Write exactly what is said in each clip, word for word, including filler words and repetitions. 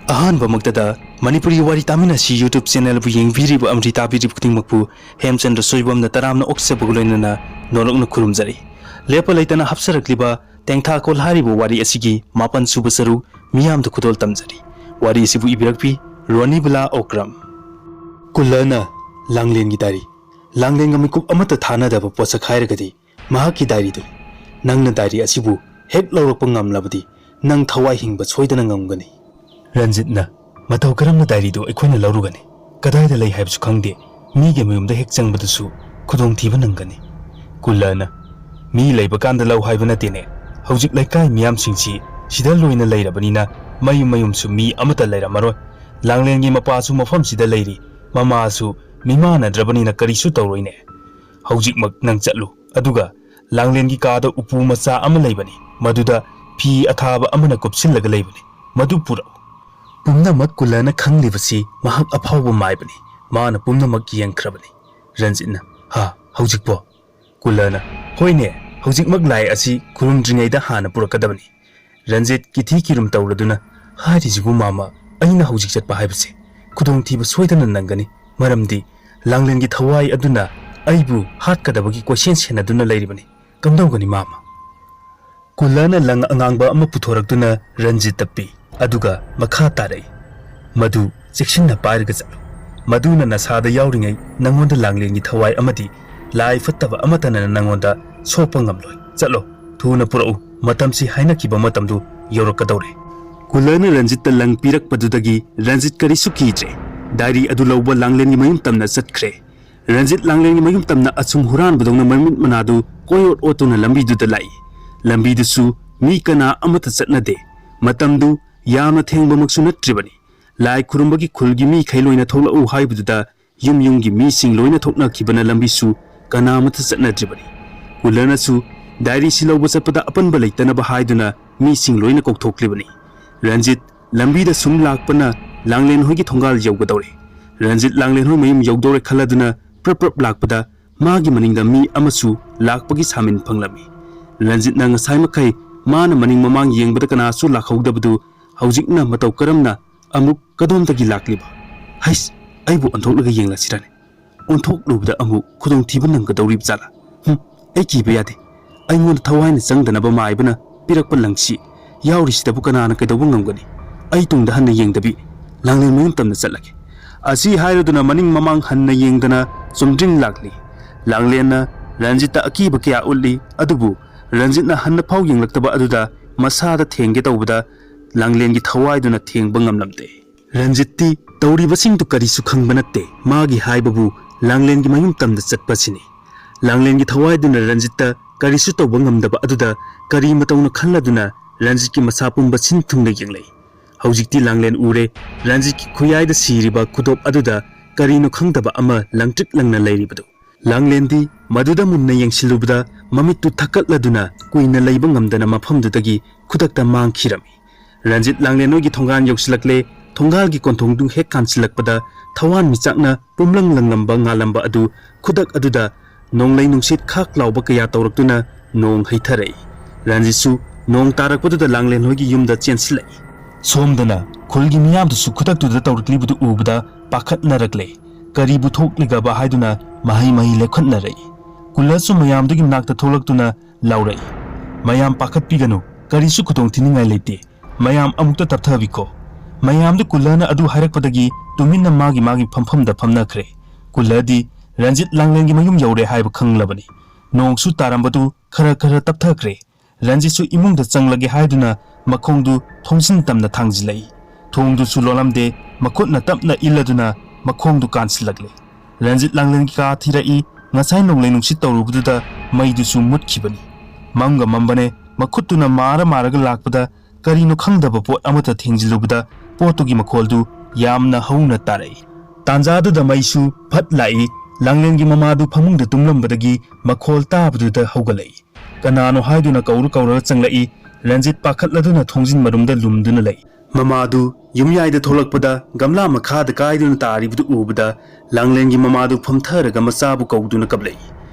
ꯑꯍꯥꯟꯕꯃꯛꯇꯗ ꯃꯅꯤꯄꯨꯔꯤ ꯋꯥꯔꯤ ꯇꯥꯃꯤꯟꯅꯁꯤ YouTube channelꯕꯨ ꯌꯦꯡꯕꯤꯔꯤꯕ ꯑꯃꯗꯤ ꯇꯥꯕꯤꯔꯤꯕ ꯈꯨꯗꯤꯡꯃꯛꯄꯨ ꯍꯦꯝꯆꯟꯗ꯭ꯔ ꯁꯣꯏꯕꯝꯅ ꯇꯔꯥꯝꯅ ꯑꯣꯛꯆꯕꯒ ꯂꯣꯏꯅꯅ ꯅꯣꯂꯨꯛꯅ ꯈꯨꯔꯨꯝꯖꯔꯤ꯫ ꯂꯦꯞꯄ ꯂꯩꯇꯅ ꯍꯥꯞꯆꯔꯛꯂꯤꯕ ꯇꯦꯡꯊꯥꯈꯣꯜ ꯍꯥꯏꯔꯤꯕ ꯋꯥꯔꯤ ꯑꯁꯤꯒꯤ ꯃꯥꯄꯟ ꯁꯨꯕ ꯁꯔꯨꯛ ꯃꯤꯌꯥꯝꯗ ꯈꯨꯗꯣꯜ ꯇꯝꯖꯔꯤ꯫ ꯋꯥꯔꯤ ꯑꯁꯤꯕꯨ ꯏꯕꯤꯔꯛꯄꯤ ꯔꯣꯅꯤꯕꯂꯥ ꯑꯣꯀ꯭ꯔꯝ꯫ ꯀꯨꯜꯂꯔꯅ ꯂꯥꯡꯂꯦꯟꯒꯤ ꯗꯥꯏꯔꯤ꯫ ꯂꯥꯡꯂꯦꯟꯒ ꯃꯤꯀꯨꯞ ꯑꯃꯠꯇ ꯊꯥꯅꯗꯕ ꯄꯣꯠꯁꯛ ꯍꯥꯏꯔꯒꯗꯤ ꯃꯍꯥꯛꯀꯤ ꯗꯥꯏꯔꯤꯗꯨꯅꯤ꯫ ꯅꯪꯅ ꯗꯥꯏꯔꯤ ꯑꯁꯤꯕꯨ ꯍꯦꯛ ꯂꯧꯔꯛꯄ ꯉꯝꯂꯕꯗꯤ ꯅꯪ ꯊꯋꯥꯏ ꯍꯤꯡꯕ ꯁꯣꯏꯗꯅ ꯉꯝꯒꯅꯤ꯫ ꯔꯟꯖꯤꯠꯅ, ꯃꯇꯧ ꯀꯔꯝꯅ ꯗꯥꯏꯔꯤꯗꯨ ꯑꯩꯈꯣꯏꯅ ꯂꯧꯔꯨꯒꯅꯤ? ꯀꯗꯥꯏꯗ ꯂꯩ ꯍꯥꯏꯕꯁꯨ ꯈꯪꯗꯦ꯫ ꯃꯤꯒꯤ ꯃꯌꯨꯝꯗ ꯍꯦꯛ ꯆꯪꯕꯗꯁꯨ ꯈꯨꯗꯣꯡꯊꯤꯕ ꯅꯪꯒꯅꯤ꯫ ꯀꯨꯜꯂꯔꯅ, ꯃꯤ ꯂꯩꯕ ꯀꯥꯟꯗ ꯂꯧ ꯍꯥꯏꯕ ꯅꯠꯇꯦꯅꯦ꯫ ꯍꯧꯖꯤꯛ ꯂꯩꯀꯥꯏ ꯃꯤꯌꯥꯝꯁꯤꯡꯁꯤ ꯁꯤꯗ ꯂꯣꯏꯅ ꯂꯩꯔꯕꯅꯤꯅ ꯃꯌꯨꯝ ꯃꯌꯨꯝꯁꯨ ꯃꯤ ꯑꯃꯠꯇ ꯂꯩꯔꯝꯃꯔꯣꯏ꯫ ꯂꯥꯡꯂꯦꯟꯒꯤ ꯃꯄꯥꯁꯨ ꯃꯐꯝꯁꯤꯗ ꯂꯩꯔꯤ꯫ ꯃꯃꯥꯁꯨ ꯃꯤꯃꯥꯟꯅꯗ꯭ꯔꯕꯅꯤꯅ ꯀꯔꯤꯁꯨ ꯇꯧꯔꯣꯏꯅꯦ꯫ ꯍꯧꯖꯤꯛꯃꯛ ꯅꯪ ꯆꯠꯂꯨ, ꯑꯗꯨꯒ ꯂꯥꯡꯂꯦꯟꯒꯤ ꯀꯥꯗ ꯎꯄꯨ ꯃꯆꯥ ꯑꯃ ꯂꯩꯕꯅꯤ, ꯃꯗꯨꯗ ꯐꯤ ꯑꯊꯥꯕ ꯑꯃꯅ ꯀꯨꯞꯁꯤꯜꯂꯒ ꯂꯩꯕꯅꯤ, ꯃꯗꯨ ꯄꯨꯔꯛꯎ꯫ ꯄꯨꯝꯅꯃꯛ ꯀꯨꯜꯂꯔꯅ ꯈꯪꯂꯤꯕꯁꯤ ꯃꯍꯥꯛ ꯑꯐꯥꯎꯕ ꯃꯥꯏꯕꯅꯤ꯫ ꯃꯥꯅ ꯄꯨꯝꯅꯃꯛ ꯌꯦꯡꯈ꯭ꯔꯕꯅꯤ꯫ ꯔꯟꯖꯤꯠꯅ, ꯍꯥ, ꯍꯧꯖꯤꯛꯄꯣ? ꯀꯨꯜꯂꯔꯅ, ꯍꯣꯏꯅꯦ, ꯍꯧꯖꯤꯛꯃꯛ ꯂꯥꯏ ꯑꯁꯤ ꯈꯨꯔꯨꯝꯗ꯭ꯔꯤꯉꯩꯗ ꯍꯥꯟꯅ ꯄꯨꯔꯛꯀꯗꯕꯅꯤ꯫ ꯔꯟꯖꯤꯠ ꯀꯤꯊꯤ ꯀꯤꯔꯨꯝ ꯇꯧꯔꯗꯨꯅ, ꯍꯥꯏꯔꯤꯁꯤꯕꯨ ꯃꯥꯃ, ꯑꯩꯅ ꯍꯧꯖꯤꯛ ꯆꯠꯄ ꯍꯥꯏꯕꯁꯦ ꯈꯨꯗꯣꯡꯊꯤꯕ ꯁꯣꯏꯗꯅ ꯅꯪꯒꯅꯤ, ꯃꯔꯝꯗꯤ ꯂꯥꯡꯂꯦꯟꯒꯤ ꯊꯋꯥꯏ ꯑꯗꯨꯅ ꯑꯩꯕꯨ ꯍꯥꯠꯀꯗꯕꯒꯤ ꯀꯣꯏꯁꯦꯟ ꯁꯦꯟꯅꯗꯨꯅ ꯂꯩꯔꯤꯕꯅꯤ꯫ ꯀꯝꯗꯧꯒꯅꯤ ꯃꯥꯃ? ꯀꯨꯜꯂꯔꯅ ꯂꯪ ꯑꯉꯥꯡꯕ ꯑꯃ ꯄꯨꯊꯣꯔꯛꯇꯨꯅ ꯔꯟꯖꯤꯠꯇ ꯄꯤ, ꯑꯗꯨꯒ ꯃꯈꯥ ꯇꯥꯔꯛꯏ, ꯃꯗꯨ ꯆꯦꯛꯁꯤꯟꯅ ꯄꯥꯏꯔꯒ ꯆꯠꯂꯨ꯫ ꯃꯗꯨꯅ ꯅꯁꯥꯗ ꯌꯥꯎꯔꯤꯉꯩ ꯅꯪꯉꯣꯟꯗ ꯂꯥꯡꯂꯦꯟꯒꯤ ꯊꯋꯥꯏ ꯑꯃꯗꯤ ꯂꯥꯏ ꯐꯠꯇꯕ ꯑꯃꯠꯇꯅ ꯅꯪꯉꯣꯟꯗ ꯁꯣꯛꯄ ꯉꯝꯂꯣꯏ꯫ ꯆꯠꯂꯣ, ꯊꯨꯅ ꯄꯨꯔꯛꯎ, ꯃꯇꯝꯁꯤ ꯍꯥꯏꯅꯈꯤꯕ ꯃꯇꯝꯗꯨ ꯌꯧꯔꯛꯀꯗꯧꯔꯦ꯫ ꯀꯨꯜꯂꯔꯅ ꯔꯟꯖꯤꯠꯇ ꯂꯪ ꯄꯤꯔꯛꯄꯗꯨꯗꯒꯤ ꯔꯟꯖꯤꯠ ꯀꯔꯤꯁꯨ ꯀꯤꯗ꯭ꯔꯦ꯫ ꯗꯥꯏꯔꯤ ꯑꯗꯨ ꯂꯧꯕ ꯂꯥꯡꯂꯦꯟꯒꯤ ꯃꯌꯨꯝ ꯇꯝꯅ ꯆꯠꯈ꯭ꯔꯦ꯫ ꯔꯟꯖꯤꯠ ꯂꯥꯡꯂꯦꯟꯒꯤ ꯃꯌꯨꯝ ꯇꯝꯅ ꯑꯁꯨꯝ ꯍꯨꯔꯥꯟꯕꯗꯧꯅ ꯃꯃꯤꯠ ꯃꯅꯥꯗꯨ ꯀꯣꯏꯑꯣꯠ ꯑꯣꯠꯇꯨꯅ ꯂꯝꯕꯤꯗꯨꯗ ꯂꯥꯛꯏ꯫ ꯂꯝꯕꯤꯗꯨꯁꯨ ꯃꯤ ꯀꯅꯥ ꯑꯃꯠꯇ ꯆꯠꯅꯗꯦ꯫ ꯃꯇꯝꯗꯨ ꯌꯥꯝꯅ ꯊꯦꯡꯕꯃꯛꯁꯨ ꯅꯠꯇ꯭ꯔꯤꯕꯅꯤ꯫ ꯂꯥꯏ ꯈꯨꯔꯨꯝꯕꯒꯤ ꯈꯨꯜꯒꯤ ꯃꯤꯈꯩ ꯂꯣꯏꯅ ꯊꯣꯛꯂꯛꯎ ꯍꯥꯏꯕꯗꯨꯗ ꯌꯨꯝ ꯌꯨꯝꯒꯤ ꯃꯤꯁꯤꯡ ꯂꯣꯏꯅ ꯊꯣꯛꯅꯈꯤꯕꯅ ꯂꯝꯕꯤꯁꯨ ꯀꯅꯥ ꯑꯃꯠꯇ ꯆꯠꯅꯗ꯭ꯔꯤꯕꯅꯤ꯫ ꯀꯨꯜꯂꯔꯅꯁꯨ ꯗꯥꯏꯔꯤꯁꯤ ꯂꯧꯕ ꯆꯠꯄꯗ ꯑꯄꯟꯕ ꯂꯩꯇꯅꯕ ꯍꯥꯏꯗꯨꯅ ꯃꯤꯁꯤꯡ ꯂꯣꯏꯅ ꯀꯧꯊꯣꯛꯂꯤꯕꯅꯤ꯫ ꯔꯟꯖꯤꯠ ꯂꯝꯕꯤꯗ ꯁꯨꯝ ꯂꯥꯛꯄꯅ ꯂꯥꯡꯂꯦꯟ ꯍꯣꯏꯒꯤ ꯊꯣꯡꯒꯥꯜ ꯌꯧꯒꯗꯧꯔꯦ꯫ ꯔꯟꯖꯤꯠ ꯂꯥꯡꯂꯦꯟ ꯍꯣꯏ ꯃꯌꯨꯝ ꯌꯧꯗꯧꯔꯦ ꯈꯜꯂꯗꯨꯅ ꯄ꯭ꯔꯞ ꯄ꯭ꯔꯞ ꯂꯥꯛꯄꯗ ꯃꯥꯒꯤ ꯃꯅꯤꯡꯗ ꯃꯤ ꯑꯃꯁꯨ ꯂꯥꯛꯄꯒꯤ ꯁꯥꯃꯤꯟ ꯐꯪꯂꯝꯃꯤ꯫ ꯔꯟꯖꯤꯠꯅ ꯉꯁꯥꯏ ꯃꯈꯩ ꯃꯥꯅ ꯃꯅꯤꯡ ꯃꯃꯥꯡ ꯌꯦꯡꯕꯗ ꯀꯅꯥꯁꯨ ꯂꯥꯛꯍꯧꯗꯕꯗꯨ ꯍꯧꯖꯤꯛꯅ ꯃꯇꯧ ꯀꯔꯝꯅ ꯑꯃꯨꯛ ꯀꯗꯣꯝꯗꯒꯤ ꯂꯥꯛꯂꯤꯕ? ꯍꯩꯁ, ꯑꯩꯕꯨ ꯑꯣꯟꯊꯣꯛꯂꯒ ꯌꯦꯡꯂꯁꯤꯔꯅꯦ? ꯑꯣꯟꯊꯣꯛꯂꯨꯕꯗ ꯑꯃꯨꯛ ꯈꯨꯗꯣꯡꯊꯤꯕ ꯅꯪꯒꯗꯧꯔꯤꯕ ꯖꯥꯠꯂꯥ? ꯍꯨꯝ, ꯑꯩ ꯀꯤꯕ ꯌꯥꯗꯦ꯫ ꯑꯩꯉꯣꯟꯗ ꯊꯋꯥꯏꯅ ꯆꯪꯗꯅꯕ ꯃꯥꯏꯕꯅ ꯄꯤꯔꯛꯄ ꯂꯪꯁꯤ ꯌꯥꯎꯔꯤꯁꯤꯗꯕꯨ ꯀꯅꯥꯅ ꯀꯩꯗꯧꯕ ꯉꯝꯒꯅꯤ? ꯑꯩ ꯇꯨꯡꯗ ꯍꯟꯅ ꯌꯦꯡꯗꯕꯤ ꯂꯥꯡꯂꯦꯟ ꯃꯌꯨꯝ ꯇꯝꯅ ꯆꯠꯂꯒꯦ꯫ ꯑꯁꯤ ꯍꯥꯏꯔꯗꯨꯅ ꯃꯅꯤꯡ ꯃꯃꯥꯡ ꯍꯟꯅ ꯌꯦꯡꯗꯅ ꯆꯨꯝꯗ꯭ꯔꯤꯡ ꯂꯥꯛꯂꯤ꯫ ꯂꯥꯡꯂꯦꯟꯅ ꯔꯟꯖꯤꯠꯇ ꯑꯀꯤꯕ ꯀꯌꯥ ꯎꯠꯂꯤ, ꯑꯗꯨꯕꯨ ꯔꯟꯖꯤꯠꯅ ꯍꯟꯅ ꯐꯥꯎ ꯌꯦꯡꯂꯛꯇꯕ ꯑꯗꯨꯗ ꯃꯁꯥꯗ ꯊꯦꯡꯒꯦ ꯇꯧꯕꯗ ꯂꯥꯡꯂꯦꯟꯒꯤ ꯊꯋꯥꯏꯗꯨꯅ ꯊꯦꯡꯕ ꯉꯝꯂꯝꯗꯦ꯫ ꯔꯟꯖꯤꯠꯇꯤ ꯇꯧꯔꯤꯕꯁꯤꯡꯗꯨ ꯀꯔꯤꯁꯨ ꯈꯪꯕ ꯅꯠꯇꯦ꯫ ꯃꯥꯒꯤ ꯍꯥꯏꯕꯕꯨ ꯂꯥꯡꯂꯦꯟꯒꯤ ꯃꯌꯨꯝ ꯇꯝꯗ ꯆꯠꯄꯁꯤꯅꯤ꯫ ꯂꯥꯡꯂꯦꯟꯒꯤ ꯊꯋꯥꯏꯗꯨꯅ ꯔꯟꯖꯤꯠꯇ ꯀꯔꯤꯁꯨ ꯇꯧꯕ ꯉꯝꯗꯕ ꯑꯗꯨꯗ ꯀꯔꯤ ꯃꯇꯧꯅꯣ ꯈꯜꯂꯗꯨꯅ ꯔꯟꯖꯤꯠꯀꯤ ꯃꯁꯥ ꯄꯨꯝꯕ ꯁꯤꯟ ꯊꯨꯡꯅ ꯌꯦꯡꯂꯛꯏ꯫ ꯍꯧꯖꯤꯛꯇꯤ ꯂꯥꯡꯂꯦꯟ ꯎꯔꯦ, ꯔꯟꯖꯤꯠꯀꯤ ꯈꯨꯌꯥꯏꯗ ꯁꯤꯔꯤꯕ ꯈꯨꯗꯣꯞ ꯑꯗꯨꯗ ꯀꯔꯤꯅꯣ ꯈꯪꯗꯕ ꯑꯃ ꯂꯪꯇ꯭ꯔꯤꯛ ꯂꯪꯅ ꯂꯩꯔꯤꯕꯗꯨ꯫ ꯂꯥꯡꯂꯦꯟꯗꯤ ꯃꯗꯨꯗ ꯃꯨꯟꯅ ꯌꯦꯡꯁꯤꯜꯂꯨꯕꯗ ꯃꯃꯤꯠꯇꯨ ꯊꯛꯀꯠꯂꯗꯨꯅ ꯀꯨꯏꯅ ꯂꯩꯕ ꯉꯝꯗꯅ ꯃꯐꯝꯗꯨꯗꯒꯤ ꯈꯨꯗꯛꯇ ꯃꯥꯡꯈꯤꯔꯝꯃꯤ꯫ ꯔꯟꯖꯤꯠ ꯂꯥꯡꯂꯦꯟ ꯍꯣꯏꯒꯤ ꯊꯣꯡꯒꯥꯟ ꯌꯧꯁꯤꯜꯂꯛꯂꯦ꯫ ꯊꯣꯡꯒꯥꯜꯒꯤ ꯀꯣꯟꯊꯣꯡꯗꯨ ꯍꯦꯛ ꯀꯥꯟꯁꯤꯜꯂꯛꯄꯗ ꯊꯋꯥꯟꯃꯤꯆꯥꯛꯅ ꯄꯨꯝꯂꯪ ꯂꯪꯂꯝꯕ ꯉꯥꯜꯂꯝꯕ ꯑꯗꯨ ꯈꯨꯗꯛ ꯑꯗꯨꯗ ꯅꯣꯡꯂꯩ ꯅꯨꯡꯁꯤꯠ ꯈꯥꯛ ꯂꯥꯎꯕ ꯀꯌꯥ ꯇꯧꯔꯛꯇꯨꯅ ꯅꯣꯡ ꯍꯩꯊꯔꯛꯏ꯫ ꯔꯟꯖꯤꯠꯁꯨ ꯅꯣꯡ ꯇꯥꯔꯛꯄꯗꯨꯗ ꯂꯥꯡꯂꯦꯟ ꯍꯣꯏꯒꯤ ꯌꯨꯝꯗ ꯆꯦꯟꯁꯤꯜꯂꯛꯏ꯫ ꯁꯣꯝꯗꯅ ꯈꯨꯜꯒꯤ ꯃꯤꯌꯥꯝꯗꯨꯁꯨ ꯈꯨꯗꯛꯇꯨꯗ ꯇꯧꯔꯛꯂꯤꯕꯗꯨ ꯎꯕꯗ ꯄꯥꯈꯠꯅꯔꯛꯂꯦ꯫ ꯀꯔꯤꯕꯨ ꯊꯣꯛꯂꯤꯒꯕ ꯍꯥꯏꯗꯨꯅ ꯃꯍꯩ ꯃꯍꯩ ꯂꯦꯞꯈꯠꯅꯔꯛꯏ꯫ ꯀꯨꯜꯂꯁꯨ ꯃꯌꯥꯝꯗꯨꯒꯤ ꯃꯅꯥꯛꯇ ꯊꯣꯛꯂꯛꯇꯨꯅ ꯂꯥꯎꯔꯛꯏ, "ꯃꯌꯥꯝ ꯄꯥꯈꯠꯄꯤꯒꯅꯨ, ꯀꯔꯤꯁꯨ ꯈꯨꯗꯣꯡ ꯊꯤꯅꯤꯡꯉꯥꯏ ꯂꯩꯇꯦ꯫ ꯃꯌꯥꯝ ꯑꯃꯨꯛꯇ ꯇꯞꯊꯕꯤꯈꯣ꯫" ꯃꯌꯥꯝꯗꯨ ꯀꯨꯜꯂꯅ ꯑꯗꯨ ꯍꯥꯏꯔꯛꯄꯗꯒꯤ ꯇꯨꯃꯤꯟꯅ ꯃꯥꯒꯤ ꯃꯥꯒꯤ ꯐꯝꯐꯝꯗ ꯐꯝꯅꯈ꯭ꯔꯦ꯫ ꯀꯨꯜꯂꯗꯤ ꯔꯟꯖꯤꯠ ꯂꯥꯡꯂꯦꯟꯒꯤ ꯃꯌꯨꯝ ꯌꯧꯔꯦ ꯍꯥꯏꯕ ꯈꯪꯂꯕꯅꯤ꯫ ꯅꯣꯡꯁꯨ ꯇꯥꯔꯝꯕꯗꯨ ꯈꯔ ꯈꯔ ꯇꯞꯊꯈ꯭ꯔꯦ꯫ ꯔꯟꯖꯤꯠꯁꯨ ꯏꯃꯨꯡꯗ ꯆꯪꯂꯒꯦ ꯍꯥꯏꯗꯨꯅ ꯃꯈꯣꯡꯗꯨ ꯊꯣꯡꯖꯤꯟ ꯇꯝꯅ ꯊꯥꯡꯖꯤꯜꯂꯛꯏ꯫ ꯊꯣꯡꯗꯨꯁꯨ ꯂꯣꯜꯂꯝꯗꯦ, ꯃꯈꯨꯠꯅ ꯇꯞꯅ ꯏꯜꯂꯗꯨꯅ ꯃꯈꯣꯡꯗꯨ ꯀꯥꯟꯁꯤꯜꯂꯛꯂꯦ꯫ ꯔꯟꯖꯤꯠ ꯂꯥꯡꯂꯦꯟꯒꯤ ꯀꯥ ꯊꯤꯔꯛꯏ꯫ ꯉꯁꯥꯏ ꯅꯣꯡꯂꯩ ꯅꯨꯡꯁꯤꯠ ꯇꯧꯔꯨꯕꯗꯨꯗ ꯃꯩꯗꯨꯁꯨ ꯃꯨꯠꯈꯤꯕꯅꯤ꯫ ꯃꯝꯒ ꯃꯝꯕꯅꯦ, ꯃꯈꯨꯠꯇꯨꯅ ꯃꯥꯔ ꯃꯥꯔꯒ ꯂꯥꯛꯄꯗ ꯀꯔꯤꯅꯣ ꯈꯪꯗꯕ ꯄꯣꯠ ꯑꯃꯠꯇ ꯊꯦꯡꯖꯤꯜꯂꯨꯕꯗ ꯄꯣꯠꯇꯨꯒꯤ ꯃꯈꯣꯜꯗꯨ ꯌꯥꯝꯅ ꯍꯧꯅ ꯇꯥꯔꯛꯏ꯫ ꯇꯥꯟꯖꯥꯗꯨꯗ ꯃꯩꯁꯨ ꯐꯠ ꯂꯥꯛꯏ꯫ ꯂꯥꯡꯂꯦꯟꯒꯤ ꯃꯃꯥꯗꯨ ꯐꯃꯨꯡꯗ ꯇꯨꯝꯂꯝꯕꯗꯒꯤ ꯃꯈꯣꯜ ꯇꯥꯕꯗꯨꯗ ꯍꯧꯒꯠꯂꯛꯏ꯫ ꯀꯅꯥꯅꯣ ꯍꯥꯏꯗꯨꯅ ꯀꯧꯔ ꯀꯧꯔꯒ ꯆꯪꯂꯛꯏ꯫ ꯔꯟꯖꯤꯠ ꯄꯥꯈꯠꯂꯗꯨꯅ ꯊꯣꯡꯖꯤꯟ ꯃꯔꯨꯝꯗ ꯂꯨꯝꯗꯨꯅ ꯂꯩ꯫ ꯃꯃꯥꯗꯨ ꯌꯨꯝꯌꯥꯏꯗ ꯊꯣꯛꯂꯛꯄꯗ ꯒꯝꯂꯥ ꯃꯈꯥꯗ ꯀꯥꯏꯗꯨꯅ ꯇꯥꯔꯤꯕꯗꯨ ꯎꯕꯗ ꯂꯥꯡꯂꯦꯟꯒꯤ ꯃꯃꯥꯗꯨ ꯐꯝꯊꯔꯒ ꯃꯆꯥꯕꯨ ꯀꯧꯗꯨꯅ ꯀꯞꯂꯛꯏ꯫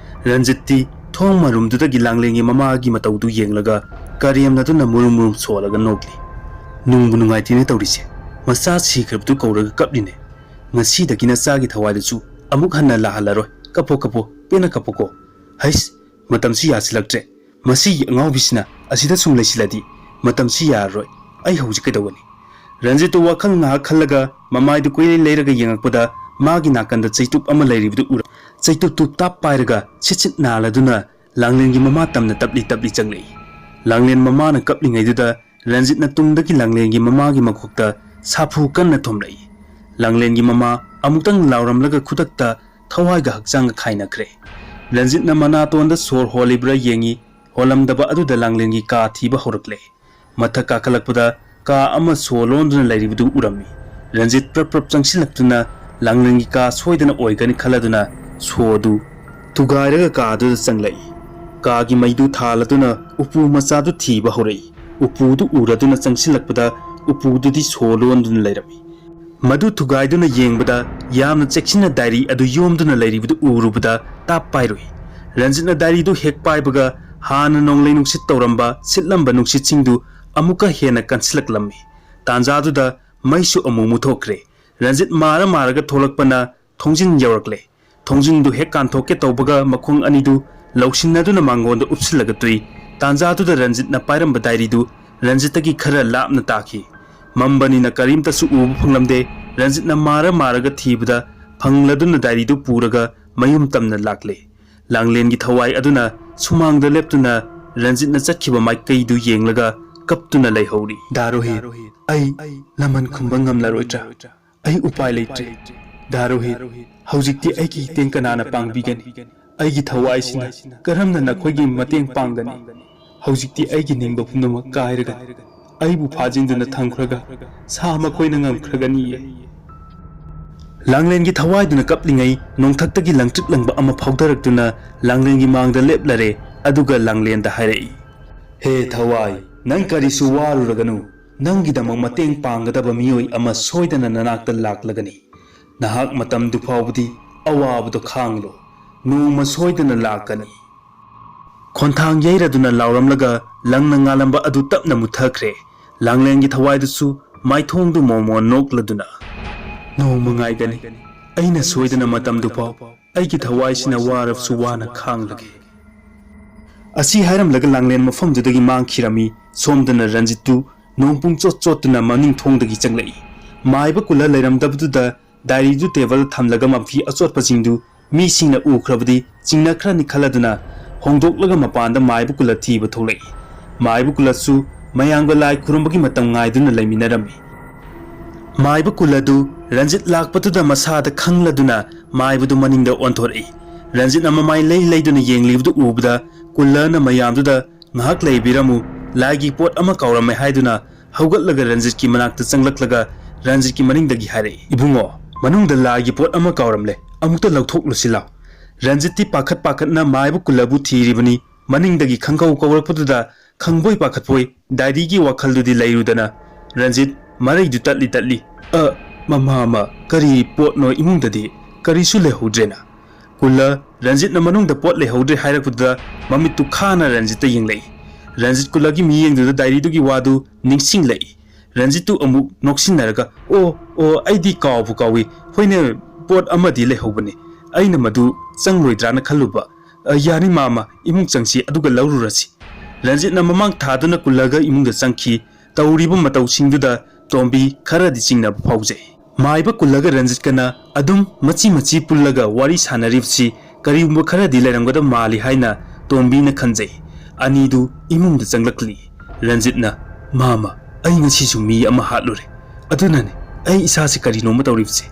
ꯔꯟꯖꯤꯠꯇꯤ ꯊꯣꯡ ꯃꯔꯨꯝꯗꯨꯗꯒꯤ ꯂꯥꯡꯂꯦꯟꯒꯤ ꯃꯃꯥꯒꯤ ꯃꯇꯧꯗꯨ ꯌꯦꯡꯂꯒ ꯀꯔꯦꯝꯅꯗꯨꯅ ꯃꯨꯔꯨꯝ ꯃꯨꯔꯨꯝ ꯁꯣꯜꯂꯒ ꯅꯣꯛꯂꯤ꯫ "ꯅꯨꯡꯕꯨ ꯅꯨꯡꯉꯥꯏꯇꯦꯅꯦ ꯇꯧꯔꯤꯁꯦ꯫ ꯃꯆꯥ ꯁꯤꯈ꯭ꯔꯕꯗꯨ ꯀꯧꯔꯒ ꯀꯞꯂꯤꯅꯦ꯫ ꯉꯁꯤꯗꯒꯤ ꯅꯆꯥꯒꯤ ꯊꯋꯥꯏꯗꯨꯁꯨ ꯑꯃꯨꯛ ꯍꯟꯅ ꯂꯥꯛꯍꯜꯂꯔꯣꯏ꯫ ꯀꯞꯄꯣ, ꯀꯞꯄꯣ, ꯄꯦꯟꯅ ꯀꯞꯄꯣꯀꯣ꯫ ꯍꯩꯁ, ꯃꯇꯝꯁꯤ ꯌꯥꯁꯤꯜꯂꯛꯇ꯭ꯔꯦ꯫ ꯃꯁꯤꯒꯤ ꯑꯉꯥꯎꯕꯤꯁꯤꯅ ꯑꯁꯤꯗ ꯁꯨꯝ ꯂꯩꯁꯤꯜꯂꯗꯤ ꯃꯇꯝꯁꯤ ꯌꯥꯔꯔꯣꯏ꯫ ꯑꯩ ꯍꯧꯖꯤꯛ ꯀꯩꯗꯧꯒꯅꯤ?" ꯔꯟꯖꯤꯠꯇꯨ ꯋꯥꯈꯜ ꯉꯥꯏꯍꯥꯛ ꯈꯜꯂꯒ ꯃꯃꯥꯏꯗꯨ ꯀꯣꯏꯂꯩ ꯂꯩꯔꯒ ꯌꯦꯡꯉꯛꯄꯗ ꯃꯥꯒꯤ ꯅꯥꯀꯟꯗ ꯆꯩꯇꯨꯞ ꯑꯃ ꯂꯩꯔꯤꯕꯗꯨ ꯎꯔꯝꯃꯤ꯫ ꯆꯩꯇꯨꯞꯇꯨ ꯇꯥꯞ ꯄꯥꯏꯔꯒ ꯁꯤꯠ ꯁꯤꯠ ꯅꯥꯜꯂꯗꯨꯅ ꯂꯥꯡꯂꯦꯟꯒꯤ ꯃꯃꯥ ꯇꯝꯅ ꯇꯞꯂꯤ ꯇꯞꯂꯤ ꯆꯪꯂꯛꯏ꯫ ꯂꯥꯡꯂꯦꯟ ꯃꯃꯥꯅ ꯀꯞꯂꯤꯉꯩꯗꯨꯗ ꯔꯟꯖꯤꯠꯅ ꯇꯨꯡꯗꯒꯤ ꯂꯥꯡꯂꯦꯟꯒꯤ ꯃꯃꯥꯒꯤ ꯃꯀꯣꯛꯇ ꯁꯥꯐꯨ ꯀꯟꯅ ꯊꯣꯝꯂꯛꯏ꯫ ꯂꯥꯡꯂꯦꯟꯒꯤ ꯃꯃꯥ ꯑꯃꯨꯛꯇꯪ ꯂꯥꯎꯔꯝꯂꯒ ꯈꯨꯗꯛꯇ ꯊꯋꯥꯏꯒ ꯍꯛꯆꯥꯡꯒ ꯈꯥꯏꯅꯈ꯭ꯔꯦ꯫ ꯔꯟꯖꯤꯠꯅ ꯃꯅꯥꯇꯣꯟꯗ ꯁꯣꯔ ꯍꯣꯜꯂꯤꯕ꯭ꯔꯥ ꯌꯦꯡꯉꯤ, ꯍꯣꯜꯂꯝꯗꯕ ꯑꯗꯨꯗ ꯂꯥꯡꯂꯦꯟꯒꯤ ꯀꯥ ꯊꯤꯕ ꯍꯧꯔꯛꯂꯦ꯫ ꯃꯊꯛ ꯀꯥꯈꯠꯂꯛꯄꯗ ꯀꯥ ꯑꯃ ꯁꯣ ꯂꯣꯟꯗꯨꯅ ꯂꯩꯔꯤꯕꯗꯨ ꯎꯔꯝꯃꯤ꯫ ꯔꯟꯖꯤꯠ ꯄ꯭ꯔꯞ ꯄ꯭ꯔꯞ ꯆꯪꯁꯤꯜꯂꯛꯇꯨꯅ ꯂꯥꯡꯂꯦꯟꯒꯤ ꯀꯥ ꯁꯣꯏꯗꯅ ꯑꯣꯏꯒꯅꯤ ꯈꯜꯂꯗꯨꯅ ꯁꯣ ꯑꯗꯨ ꯊꯨꯒꯥꯏꯔꯒ ꯀꯥ ꯑꯗꯨꯗ ꯆꯪꯂꯛꯏ꯫ ꯀꯥꯒꯤ ꯃꯩꯗꯨ ꯊꯥꯜꯂꯗꯨꯅ ꯎꯄꯨ ꯃꯆꯥꯗꯨ ꯊꯤꯕ ꯍꯧꯔꯛꯏ꯫ ꯎꯄꯨꯗꯨ ꯎꯔꯗꯨꯅ ꯆꯪꯁꯤꯜꯂꯛꯄꯗ ꯎꯄꯨꯗꯨꯗꯤ ꯁꯣ ꯂꯣꯟꯗꯨꯅ ꯂꯩꯔꯝꯃꯤ꯫ ꯃꯗꯨ ꯊꯨꯒꯥꯏꯗꯨꯅ ꯌꯦꯡꯕꯗ ꯌꯥꯝꯅ ꯆꯦꯛꯁꯤꯟꯅ ꯗꯥꯏꯔꯤ ꯑꯗꯨ ꯌꯣꯝꯗꯨꯅ ꯂꯩꯔꯤꯕꯗꯨ ꯎꯔꯨꯕꯗ ꯇꯥꯞ ꯄꯥꯏꯔꯨꯏ꯫ ꯔꯟꯖꯤꯠꯅ ꯗꯥꯏꯔꯤꯗꯨ ꯍꯦꯛ ꯄꯥꯏꯕꯒ ꯍꯥꯟꯅ ꯅꯣꯡꯂꯩ ꯅꯨꯡꯁꯤꯠ ꯇꯧꯔꯝꯕ ꯁꯤꯠꯂꯝꯕ ꯅꯨꯡꯁꯤꯠꯁꯤꯡꯗꯨ ꯑꯃꯨꯛꯀ ꯍꯦꯟꯅ ꯀꯟꯁꯤꯜꯂꯛꯂꯝꯃꯤ꯫ ꯇꯥꯟꯖꯥꯗꯨꯗ ꯃꯩꯁꯨ ꯑꯃꯨꯛ ꯃꯨꯊꯣꯛꯈ꯭ꯔꯦ꯫ ꯔꯟꯖꯤꯠ ꯃꯥꯔ ꯃꯥꯔꯒ ꯊꯣꯛꯂꯛꯄꯅ ꯊꯣꯡꯖꯤꯟ ꯌꯧꯔꯛꯂꯦ꯫ ꯊꯣꯡꯖꯤꯟꯗꯨ ꯍꯦꯛ ꯀꯥꯟꯊꯣꯛꯀꯦ ꯇꯧꯕꯒ ꯃꯈꯣꯡ ꯑꯅꯤꯗꯨ ꯂꯧꯁꯤꯟꯅꯗꯨꯅ ꯃꯥꯡꯒꯣꯟꯗ ꯎꯞꯁꯤꯜꯂꯒ ꯇꯨꯏ꯫ ꯇꯥꯟꯖꯥꯗꯨꯗ ꯔꯟꯖꯤꯠꯅ ꯄꯥꯏꯔꯝꯕ ꯗꯥꯏꯔꯤꯗꯨ ꯔꯟꯖꯤꯠꯇꯒꯤ ꯈꯔ ꯂꯥꯞꯅ ꯇꯥꯈꯤ꯫ ꯃꯝꯕꯅꯤꯅ ꯀꯔꯤꯝꯇꯁꯨ ꯎꯕ ꯐꯪꯂꯝꯗꯦ꯫ ꯔꯟꯖꯤꯠꯅ ꯃꯥꯔ ꯃꯥꯔꯒ ꯊꯤꯕꯗ ꯐꯪꯂꯗꯨꯅ ꯗꯥꯏꯔꯤꯗꯨ ꯄꯨꯔꯒ ꯃꯌꯨꯝ ꯇꯝꯅ ꯂꯥꯛꯂꯦ꯫ ꯂꯥꯡꯂꯦꯟꯒꯤ ꯊꯋꯥꯏ ꯑꯗꯨꯅ ꯁꯨꯃꯥꯡꯗ ꯂꯦꯞꯇꯨꯅ ꯔꯟꯖꯤꯠꯅ ꯆꯠꯈꯤꯕ ꯃꯥꯏꯀꯩꯗꯨ ꯌꯦꯡꯂꯒ ꯀꯞꯇꯨꯅ ꯂꯩꯍꯧꯔꯤ꯫ "ꯗꯥ ꯔꯣꯍꯤꯠ, ꯑꯩ ꯂꯃꯟ ꯈꯨꯝꯕ ꯉꯝꯂꯔꯣꯏꯗ꯭ꯔꯥ? ꯑꯩ ꯎꯄꯥꯏ ꯂꯩꯇ꯭ꯔꯦ꯫ ꯗꯥ ꯔꯣꯍꯤꯠ, ꯍꯧꯖꯤꯛꯇꯤ ꯑꯩꯒꯤ ꯏꯇꯦꯡ ꯀꯅꯥꯅ ꯄꯥꯡꯕꯤꯒꯅꯤ? ꯑꯩꯒꯤ ꯊꯋꯥꯏꯁꯤꯅ ꯀꯔꯝꯅ ꯅꯈꯣꯏꯒꯤ ꯃꯇꯦꯡ ꯄꯥꯡꯒꯅꯤ? ꯍꯧꯖꯤꯛꯇꯤ ꯑꯩꯒꯤ ꯅꯤꯡꯕ ꯄꯨꯝꯅꯃꯛ ꯀꯥꯏꯔꯒꯅꯤ꯫ ꯑꯩꯕꯨ ꯐꯥꯖꯤꯟꯗꯨꯅ ꯊꯝꯈ꯭ꯔꯒ ꯁꯥ ꯃꯈꯣꯏꯅ ꯉꯝꯈ꯭ꯔꯒꯅꯤꯌꯦ꯫" ꯂꯥꯡꯂꯦꯟꯒꯤ ꯊꯋꯥꯏꯗꯨꯅ ꯀꯞꯂꯤꯉꯩ ꯅꯣꯡꯊꯛꯇꯒꯤ ꯂꯪꯇ꯭ꯔꯤꯛ ꯂꯪꯕ ꯑꯃ ꯐꯥꯎꯊꯔꯛꯇꯨꯅ ꯂꯥꯡꯂꯦꯟꯒꯤ ꯃꯥꯡꯗ ꯂꯦꯞꯂꯔꯦ, ꯑꯗꯨꯒ ꯂꯥꯡꯂꯦꯟꯗ ꯍꯥꯏꯔꯛꯏ, "ꯍꯦ ꯊꯋꯥꯏ, ꯅꯪ ꯀꯔꯤꯁꯨ ꯋꯥꯔꯨꯔꯒꯅꯨ꯫ ꯅꯪꯒꯤꯗꯃꯛ ꯃꯇꯦꯡ ꯄꯥꯡꯒꯗꯕ ꯃꯤꯑꯣꯏ ꯑꯃ ꯁꯣꯏꯗꯅ ꯅꯅꯥꯛꯇ ꯂꯥꯛꯂꯒꯅꯤ꯫ ꯅꯍꯥꯛ ꯃꯇꯝꯗꯨ ꯐꯥꯎꯕꯗꯤ ꯑꯋꯥꯕꯗꯣ ꯈꯥꯡꯂꯣ꯫ ꯅꯣꯡꯃ ꯁꯣꯏꯗꯅ ꯂꯥꯛꯀꯅꯤ꯫" ꯈꯣꯟꯊꯥꯡ ꯌꯩꯔꯗꯨꯅ ꯂꯥꯎꯔꯝꯂꯒ ꯂꯪꯅ ꯉꯥꯜꯂꯝꯕ ꯑꯗꯨ ꯇꯞꯅ ꯃꯨꯠꯊꯈ꯭ꯔꯦ꯫ ꯂꯥꯡꯂꯦꯟꯒꯤ ꯊꯋꯥꯏꯗꯨꯁꯨ ꯃꯥꯏꯊꯣꯡꯗꯨ ꯃꯣꯃꯣꯟ ꯅꯣꯛꯂꯗꯨꯅ, "ꯅꯣꯡꯃ ꯉꯥꯏꯒꯅꯤ꯫ ꯑꯩꯅ ꯁꯣꯏꯗꯅ ꯃꯇꯝꯗꯨ ꯐꯥꯎ ꯑꯩꯒꯤ ꯊꯋꯥꯏꯁꯤꯅ ꯋꯥꯔꯕꯁꯨ ꯋꯥꯅ ꯈꯥꯡꯂꯒꯦ"꯫ ꯑꯁꯤ ꯍꯥꯏꯔꯝꯂꯒ ꯂꯥꯡꯂꯦꯟ ꯃꯐꯝꯗꯨꯗꯒꯤ ꯃꯥꯡꯈꯤꯔꯝꯃꯤ꯫ ꯁꯣꯝꯗꯅ ꯔꯟꯖꯤꯠꯇꯨ ꯅꯣꯡ ꯄꯨꯡ ꯆꯣꯠ ꯆꯣꯠꯇꯨꯅ ꯃꯅꯤꯡ ꯊꯣꯡꯗꯒꯤ ꯆꯪꯂꯛꯏ꯫ ꯃꯥꯏꯕ ꯀꯨꯜꯂ ꯂꯩꯔꯝꯗꯕꯗꯨꯗ ꯗꯥꯏꯔꯤꯗꯨ ꯇꯦꯕꯜ ꯊꯝꯂꯒ ꯃꯐꯤ ꯑꯆꯣꯠꯄꯁꯤꯡꯗꯨ ꯃꯤꯁꯤꯡꯅ ꯎꯈ꯭ꯔꯕꯗꯤ ꯆꯤꯡꯅꯈ꯭ꯔꯅꯤ ꯈꯜꯂꯗꯨꯅ ꯍꯣꯡꯗꯣꯛꯂꯒ ꯃꯄꯥꯟꯗ ꯃꯥꯏꯕ ꯀꯨꯜꯂ ꯊꯤꯕ ꯊꯣꯛꯂꯛꯏ꯫ ꯃꯥꯏꯕ ꯀꯨꯜꯂꯁꯨ ꯃꯌꯥꯝꯒ ꯂꯥꯏ ꯈꯨꯔꯨꯝꯕꯒꯤ ꯃꯇꯝ ꯉꯥꯏꯗꯨꯅ ꯂꯩꯃꯤꯟꯅꯔꯝꯃꯤ꯫ ꯃꯥꯏꯕ ꯀꯨꯜꯂꯗꯨ ꯔꯟꯖꯤꯠ ꯂꯥꯛꯄꯗꯨꯗ ꯃꯁꯥꯗ ꯈꯪꯂꯗꯨꯅ ꯃꯥꯏꯕꯗꯨ ꯃꯅꯤꯡꯗ ꯑꯣꯟꯊꯣꯔꯛꯏ꯫ ꯔꯟꯖꯤꯠꯅ ꯃꯃꯥꯏ ꯂꯩ ꯂꯩꯗꯨꯅ ꯌꯦꯡꯂꯤꯕꯗꯨ ꯎꯕꯗ ꯀꯨꯜꯂꯅ ꯃꯌꯥꯝꯗꯨꯗ "ꯉꯥꯏꯍꯥꯛ ꯂꯩꯕꯤꯔꯝꯃꯨ, ꯂꯥꯏꯒꯤ ꯄꯣꯠ ꯑꯃ ꯀꯥꯎꯔꯝꯃꯦ" ꯍꯥꯏꯗꯨꯅ ꯍꯧꯒꯠꯂꯒ ꯔꯟꯖꯤꯠꯀꯤ ꯃꯅꯥꯛꯇ ꯆꯪꯂꯛꯂꯒ ꯔꯟꯖꯤꯠꯀꯤ ꯃꯅꯤꯡꯗꯒꯤ ꯍꯥꯏꯔꯛꯏ, "ꯏꯕꯨꯡꯉꯣ, ꯃꯅꯨꯡꯗ ꯂꯥꯏꯒꯤ ꯄꯣꯠ ꯑꯃ ꯀꯥꯎꯔꯝꯂꯦ, ꯑꯃꯨꯛꯇ ꯂꯧꯊꯣꯛꯂꯨꯁꯤ ꯂꯥꯎ"꯫ ꯔꯟꯖꯤꯠꯇꯤ ꯄꯥꯈꯠ ꯄꯥꯈꯠꯅ ꯃꯥꯏꯕ ꯀꯨꯜꯂꯕꯨ ꯊꯤꯔꯤꯕꯅꯤ꯫ ꯃꯅꯤꯡꯗꯒꯤ ꯈꯪꯀꯧ ꯀꯧꯔꯛꯄꯗꯨꯗ ꯈꯪꯕꯣꯏ ꯄꯥꯈꯠꯄꯣꯏ ꯗꯥꯏꯔꯤꯒꯤ ꯋꯥꯈꯜꯗꯨꯗꯤ ꯂꯩꯔꯨꯗꯅ ꯔꯟꯖꯤꯠ ꯃꯔꯩꯗꯨ ꯇꯠꯂꯤ ꯇꯠꯂꯤ, "ꯑ, ꯃꯃꯥ ꯑꯃ, ꯀꯔꯤ ꯄꯣꯠꯅꯣ ꯏꯃꯨꯡꯗꯗꯤ? ꯀꯔꯤꯁꯨ ꯂꯩꯍꯧꯗ꯭ꯔꯦꯅ"꯫ ꯀꯨꯜꯂ ꯔꯟꯖꯤꯠꯅ ꯃꯅꯨꯡꯗ ꯄꯣꯠ ꯂꯩꯍꯧꯗ꯭ꯔꯦ ꯍꯥꯏꯔꯛꯄꯗꯨꯗ ꯃꯃꯤꯠꯇꯨ ꯈꯥꯅ ꯔꯟꯖꯤꯠꯇ ꯌꯦꯡꯂꯛꯏ꯫ ꯔꯟꯖꯤꯠ ꯀꯨꯜꯂꯒꯤ ꯃꯤꯠꯌꯦꯡꯗꯨꯗ ꯗꯥꯏꯔꯤꯗꯨꯒꯤ ꯋꯥꯗꯨ ꯅꯤꯡꯁꯤꯡꯂꯛꯏ꯫ ꯔꯟꯖꯤꯠꯇꯨ ꯑꯃꯨꯛ ꯅꯣꯛꯁꯤꯟꯅꯔꯒ, "ꯑꯣ, ꯑꯣ, ꯑꯩꯗꯤ ꯀꯥꯎꯕꯨ ꯀꯥꯎꯏ꯫ ꯍꯣꯏꯅꯦ, ꯄꯣꯠ ꯑꯃꯗꯤ ꯂꯩꯍꯧꯕꯅꯤ꯫ ꯑꯩꯅ ꯃꯗꯨ ꯆꯪꯂꯣꯏꯗ꯭ꯔꯥꯅ ꯈꯜꯂꯨꯕ꯫ ꯑ, ꯌꯥꯅꯤ ꯃꯥꯃ, ꯏꯃꯨꯡ ꯆꯪꯁꯤ ꯑꯗꯨꯒ ꯂꯧꯔꯨꯔꯁꯤ"꯫ ꯔꯟꯖꯤꯠꯅ ꯃꯃꯥꯡ ꯊꯥꯗꯨꯅ ꯀꯨꯜꯂꯒ ꯏꯃꯨꯡꯗ ꯆꯪꯈꯤ꯫ ꯇꯧꯔꯤꯕ ꯃꯇꯧꯁꯤꯡꯗꯨꯗ ꯇꯣꯝꯕꯤ ꯈꯔꯗꯤ ꯆꯤꯡꯅꯕ ꯐꯥꯎꯖꯩ꯫ ꯃꯥꯏꯕ ꯀꯨꯜꯂꯒ ꯔꯟꯖꯤꯠꯀꯅ ꯑꯗꯨꯝ ꯃꯆꯤ ꯃꯆꯤ ꯄꯨꯜꯂꯒ ꯋꯥꯔꯤ ꯁꯥꯟꯅꯔꯤꯕꯁꯤ ꯀꯔꯤꯒꯨꯝꯕ ꯈꯔꯗꯤ ꯂꯩꯔꯝꯒꯗꯕ ꯃꯥꯜꯂꯤ ꯍꯥꯏꯅ ꯇꯣꯝꯕꯤꯅ ꯈꯟꯖꯩ꯫ ꯑꯅꯤꯗꯨ ꯏꯃꯨꯡꯗ ꯆꯪꯂꯛꯂꯤ꯫ ꯔꯟꯖꯤꯠꯅ, "ꯃꯥꯃ, ꯑꯩ ꯉꯁꯤꯁꯨ ꯃꯤ ꯑꯃ ꯍꯥꯠꯂꯨꯔꯦ꯫ ꯑꯗꯨꯅꯅꯦ ꯑꯩ ꯏꯁꯥꯁꯦ ꯀꯔꯤꯅꯣꯃ ꯇꯧꯔꯤꯕꯁꯦ"꯫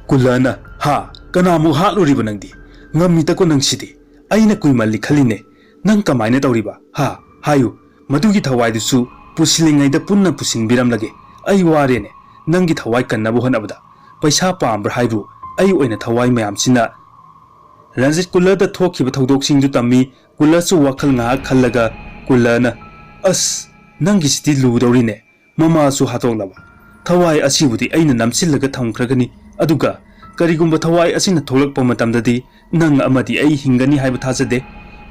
ꯀꯨꯜꯂꯅ, "ꯍꯥ? ꯀꯅꯥꯃꯨꯛ ꯍꯥꯠꯂꯨꯔꯤꯕ ꯅꯪꯗꯤ? ꯉꯝꯃꯤꯗꯀꯣ ꯅꯪꯁꯤꯗꯤ꯫ ꯑꯩꯅ ꯀꯨꯏꯃꯜꯂꯤ ꯈꯜꯂꯤꯅꯦ꯫ ꯅꯪ ꯀꯃꯥꯏꯅ ꯇꯧꯔꯤꯕ? ꯍꯥ? ꯍꯥꯏꯌꯨ꯫ ꯃꯗꯨꯒꯤ ꯊꯋꯥꯏꯗꯨꯁꯨ ꯄꯨꯁꯤꯜꯂꯤꯉꯩꯗ ꯄꯨꯟꯅ ꯄꯨꯁꯤꯟꯕꯤꯔꯝꯂꯒꯦ꯫ ꯑꯩ ꯋꯥꯔꯦꯅꯦ꯫ ꯅꯪꯒꯤ ꯊꯋꯥꯏ ꯀꯟꯅꯕ ꯍꯣꯠꯅꯕꯗ꯫ ꯄꯩꯁꯥ ꯄꯥꯝꯕ꯭ꯔꯥ ꯍꯥꯏꯕꯨ? ꯑꯩ ꯑꯣꯏꯅ ꯊꯋꯥꯏ ꯃꯌꯥꯝꯁꯤꯅ"꯫ ꯔꯟꯖꯤꯠ ꯀꯨꯜꯂꯗ ꯊꯣꯛꯈꯤꯕ ꯊꯧꯗꯣꯛꯁꯤꯡꯗꯨ ꯇꯝꯃꯤ꯫ ꯀꯨꯜꯂꯁꯨ ꯋꯥꯈꯜ ꯉꯥꯏꯍꯥꯛ ꯈꯜꯂꯒ ꯀꯨꯜꯂꯅ, "ꯑꯁ, ꯅꯪꯒꯤꯁꯤꯗꯤ ꯂꯨꯗꯧꯔꯤꯅꯦ꯫ ꯃꯃꯥꯁꯨ ꯍꯥꯠꯇꯣꯛꯂꯕ꯫ ꯊꯋꯥꯏ ꯑꯁꯤꯕꯨꯗꯤ ꯑꯩꯅ ꯅꯝꯁꯤꯜꯂꯒ ꯊꯝꯈ꯭ꯔꯒꯅꯤ꯫ ꯑꯗꯨꯒ ꯀꯔꯤꯒꯨꯝꯕ ꯊꯋꯥꯏ ꯑꯁꯤꯅ ꯊꯣꯛꯂꯛꯄ ꯃꯇꯝꯗꯗꯤ ꯅꯪ ꯑꯃꯗꯤ ꯑꯩ ꯍꯤꯡꯒꯅꯤ ꯍꯥꯏꯕ ꯊꯥꯖꯗꯦ꯫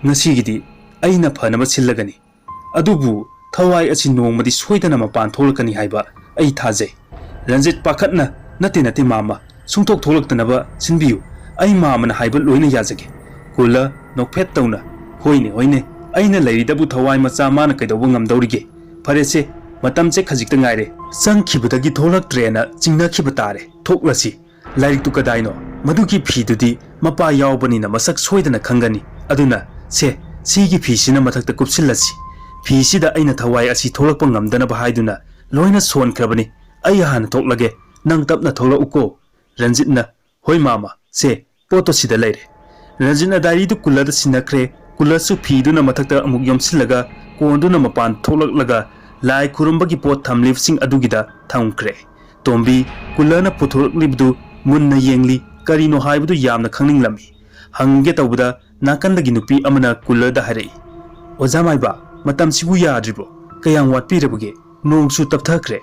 ꯉꯁꯤꯒꯤꯗꯤ ꯑꯩꯅ ꯐꯅꯕ ꯁꯤꯜꯂꯒꯅꯤ꯫ ꯑꯗꯨꯕꯨ ꯊꯋꯥꯏ ꯑꯁꯤ ꯅꯣꯡꯃꯗꯤ ꯁꯣꯏꯗꯅ ꯃꯄꯥꯟ ꯊꯣꯛꯂꯛꯀꯅꯤ ꯍꯥꯏꯕ ꯑꯩ ꯊꯥꯖꯩ꯫ ꯔꯟꯖꯤꯠ ꯄꯥꯈꯠꯅ, "ꯅꯠꯇꯦ, ꯅꯠꯇꯦ ꯃꯥꯃ, ꯁꯨꯡꯊꯣꯛ ꯊꯣꯛꯂꯛꯇꯅꯕ ꯁꯤꯟꯕꯤꯌꯨ꯫ ꯑꯩ ꯃꯥꯃꯅ ꯍꯥꯏꯕ ꯂꯣꯏꯅ ꯌꯥꯖꯒꯦ"꯫ ꯀꯨꯜꯂ ꯅꯣꯛꯐꯦꯠ ꯇꯧꯅ, "ꯍꯣꯏꯅꯦ, ꯍꯣꯏꯅꯦ, ꯑꯩꯅ ꯂꯩꯔꯤꯗꯕꯨ ꯊꯋꯥꯏ ꯃꯆꯥ ꯃꯥꯅ ꯀꯩꯗꯧꯕ ꯉꯝꯗꯧꯔꯤꯒꯦ? ꯐꯔꯦꯁꯦ, ꯃꯇꯝꯁꯦ ꯈꯖꯤꯛꯇ ꯉꯥꯏꯔꯦ꯫ ꯆꯪꯈꯤꯕꯗꯒꯤ ꯊꯣꯛꯂꯛꯇ꯭ꯔꯦꯅ ꯆꯤꯡꯅꯈꯤꯕ ꯇꯥꯔꯦ꯫ ꯊꯣꯛꯂꯁꯤ꯫ ꯂꯥꯏꯔꯤꯛꯇꯨ ꯀꯗꯥꯏꯅꯣ? ꯃꯗꯨꯒꯤ ꯐꯤꯗꯨꯗꯤ ꯃꯄꯥ ꯌꯥꯎꯕꯅꯤꯅ ꯃꯁꯛ ꯁꯣꯏꯗꯅ ꯈꯪꯒꯅꯤ꯫ ꯑꯗꯨꯅ ꯁꯦ, ꯁꯤꯒꯤ ꯐꯤꯁꯤꯅ ꯃꯊꯛꯇ ꯀꯨꯞꯁꯤꯜꯂꯁꯤ꯫ ꯐꯤꯁꯤꯗ ꯑꯩꯅ ꯊꯋꯥꯏ ꯑꯁꯤ ꯊꯣꯛꯂꯛꯄ ꯉꯝꯗꯅꯕ ꯍꯥꯏꯗꯨꯅ ꯂꯣꯏꯅ ꯁꯣꯟꯈ꯭ꯔꯕꯅꯤ꯫ ꯑꯩ ꯍꯥꯟꯅ ꯊꯣꯛꯂꯒꯦ, ꯅꯪ ꯇꯞꯅ ꯊꯣꯛꯂꯛꯎꯀꯣ"꯫ ꯔꯟꯖꯤꯠꯅ, "ꯍꯣꯏ ꯃꯥꯃ, ꯁꯦ, ꯄꯣꯠꯇꯣ ꯁꯤꯗ ꯂꯩꯔꯦ"꯫ ꯔꯟꯖꯤꯠꯅ ꯗꯥꯏꯔꯤꯗꯨ ꯀꯨꯜꯂꯗ ꯁꯤꯟꯅꯈ꯭ꯔꯦ꯫ ꯀꯨꯜꯂꯁꯨ ꯐꯤꯗꯨꯅ ꯃꯊꯛꯇ ꯑꯃꯨꯛ ꯌꯣꯝꯁꯤꯜꯂꯒ ꯀꯣꯟꯗꯨꯅ ꯃꯄꯥꯟ ꯊꯣꯛꯂꯛꯂꯒ ꯂꯥꯏ ꯈꯨꯔꯨꯝꯕꯒꯤ ꯄꯣꯠ ꯊꯝꯂꯤꯕꯁꯤꯡ ꯑꯗꯨꯒꯤꯗ ꯊꯝꯈ꯭ꯔꯦ꯫ ꯇꯣꯝꯕꯤ ꯀꯨꯜꯂꯅ ꯄꯨꯊꯣꯔꯛꯂꯤꯕꯗꯨ ꯃꯨꯟꯅ ꯌꯦꯡꯂꯤ, ꯀꯔꯤꯅꯣ ꯍꯥꯏꯕꯗꯨ ꯌꯥꯝꯅ ꯈꯪꯅꯤꯡꯂꯝꯃꯤ꯫ ꯍꯪꯒꯦ ꯇꯧꯕꯗ ꯅꯥꯀꯟꯗꯒꯤ ꯅꯨꯄꯤ ꯑꯃꯅ ꯀꯨꯜꯂꯗ ꯍꯥꯏꯔꯛꯏ, "ꯑꯣꯖꯥ ꯃꯥꯏꯕ, ꯃꯇꯝꯁꯤꯕꯨ ꯌꯥꯗ꯭ꯔꯤꯕ꯭ꯔꯣ? ꯀꯌꯥꯝ ꯋꯥꯠꯄꯤꯔꯕꯒꯦ? ꯅꯣꯡꯁꯨ ꯇꯞꯊꯈ꯭ꯔꯦ"꯫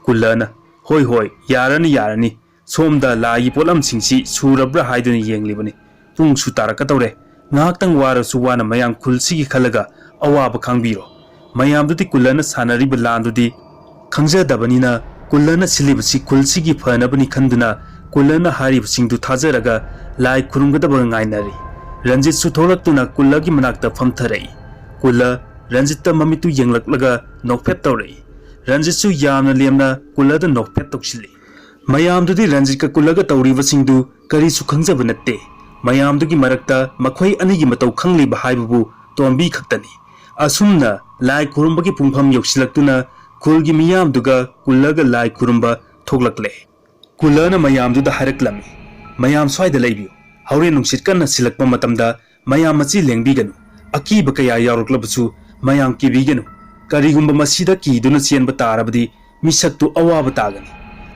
ꯀꯨꯜꯂꯅ, "ꯍꯣꯏ, ꯍꯣꯏ, ꯌꯥꯔꯅꯤ, ꯌꯥꯔꯅꯤ꯫ ꯁꯣꯝꯗ ꯂꯥꯏꯒꯤ ꯄꯣꯠꯂꯝꯁꯤꯡꯁꯤ ꯁꯨꯔꯕ꯭ꯔꯥ ꯍꯥꯏꯗꯨꯅ ꯌꯦꯡꯂꯤꯕꯅꯤ꯫ ꯄꯨꯡꯁꯨ ꯇꯥꯔꯛꯀꯗꯧꯔꯦ꯫ ꯉꯥꯏꯍꯥꯛꯇꯪ ꯋꯥꯔꯁꯨ ꯋꯥꯅ ꯃꯌꯥꯝ ꯈꯨꯜꯁꯤꯒꯤ ꯈꯜꯂꯒ ꯑꯋꯥꯕ ꯈꯥꯡꯕꯤꯔꯣ"꯫ ꯃꯌꯥꯝꯗꯨꯗꯤ ꯀꯨꯜꯂꯅ ꯁꯥꯟꯅꯔꯤꯕ ꯂꯥꯟꯗꯨꯗꯤ ꯈꯪꯖꯗꯕꯅꯤꯅ, ꯀꯨꯜꯂꯅ ꯁꯤꯜꯂꯤꯕꯁꯤ ꯈꯨꯜꯁꯤꯒꯤ ꯐꯅꯕꯅꯤ ꯈꯟꯗꯨꯅ ꯀꯨꯜꯂꯅ ꯍꯥꯏꯔꯤꯕꯁꯤꯡꯗꯨ ꯊꯥꯖꯔꯒ ꯂꯥꯏ ꯈꯨꯔꯨꯝꯒꯗꯕ ꯉꯥꯏꯅꯔꯤ꯫ ꯔꯟꯖꯤꯠꯁꯨ ꯊꯣꯛꯂꯛꯇꯨꯅ ꯀꯨꯜꯂꯒꯤ ꯃꯅꯥꯛꯇ ꯐꯝꯊꯔꯛꯏ꯫ ꯀꯨꯜꯂ ꯔꯟꯖꯤꯠꯇ ꯃꯃꯤꯠꯇꯨ ꯌꯦꯡꯂꯛꯂꯒ ꯅꯣꯛꯐꯦꯠ ꯇꯧꯔꯛꯏ꯫ ꯔꯟꯖꯤꯠꯁꯨ ꯌꯥꯝꯅ ꯂꯦꯝꯅ ꯀꯨꯜꯂꯗ ꯅꯣꯛꯐꯦꯠ ꯇꯧꯁꯤꯜꯂꯤ꯫ ꯃꯌꯥꯝꯗꯨꯗꯤ ꯔꯟꯖꯤꯠꯀ ꯀꯨꯜꯂꯒ ꯇꯧꯔꯤꯕꯁꯤꯡꯗꯨ ꯀꯔꯤꯁꯨ ꯈꯪꯖꯕ ꯅꯠꯇꯦ꯫ ꯃꯌꯥꯝꯗꯨꯒꯤ ꯃꯔꯛꯇ ꯃꯈꯣꯏ ꯑꯅꯤꯒꯤ ꯃꯇꯧ ꯈꯪꯂꯤꯕ ꯍꯥꯏꯕꯕꯨ ꯇꯣꯝꯕꯤ ꯈꯛꯇꯅꯤ꯫ ꯑꯁꯨꯝꯅ ꯂꯥꯏ ꯈꯨꯔꯨꯝꯕꯒꯤ ꯄꯨꯡꯐꯝ ꯌꯧꯁꯤꯜꯂꯛꯇꯨꯅ ꯈꯨꯜꯒꯤ ꯃꯤꯌꯥꯝꯗꯨꯒ ꯀꯨꯜꯂꯒ ꯂꯥꯏ ꯈꯨꯔꯨꯝꯕ ꯊꯣꯛꯂꯛꯂꯦ꯫ ꯀꯨꯜꯂꯅ ꯃꯌꯥꯝꯗꯨꯗ ꯍꯥꯏꯔꯛꯂꯝꯃꯤ, "ꯃꯌꯥꯝ ꯁ꯭ꯋꯥꯏꯗ ꯂꯩꯕꯤꯌꯨ꯫ ꯍꯣꯔꯦꯟ ꯅꯨꯡꯁꯤꯠ ꯀꯟꯅ ꯁꯤꯜꯂꯛꯄ ꯃꯇꯝꯗ ꯃꯌꯥꯝ ꯃꯁꯤ ꯂꯦꯡꯕꯤꯒꯅꯨ꯫ ꯑꯀꯤꯕ ꯀꯌꯥ ꯌꯥꯎꯔꯛꯂꯕꯁꯨ ꯃꯌꯥꯝ ꯀꯤꯕꯤꯒꯅꯨ꯫ ꯀꯔꯤꯒꯨꯝꯕ ꯃꯁꯤꯗ ꯀꯤꯗꯨꯅ ꯆꯦꯟꯕ ꯇꯥꯔꯕꯗꯤ ꯃꯤꯁꯛꯇꯨ ꯑꯋꯥꯕ ꯇꯥꯒꯅꯤ"꯫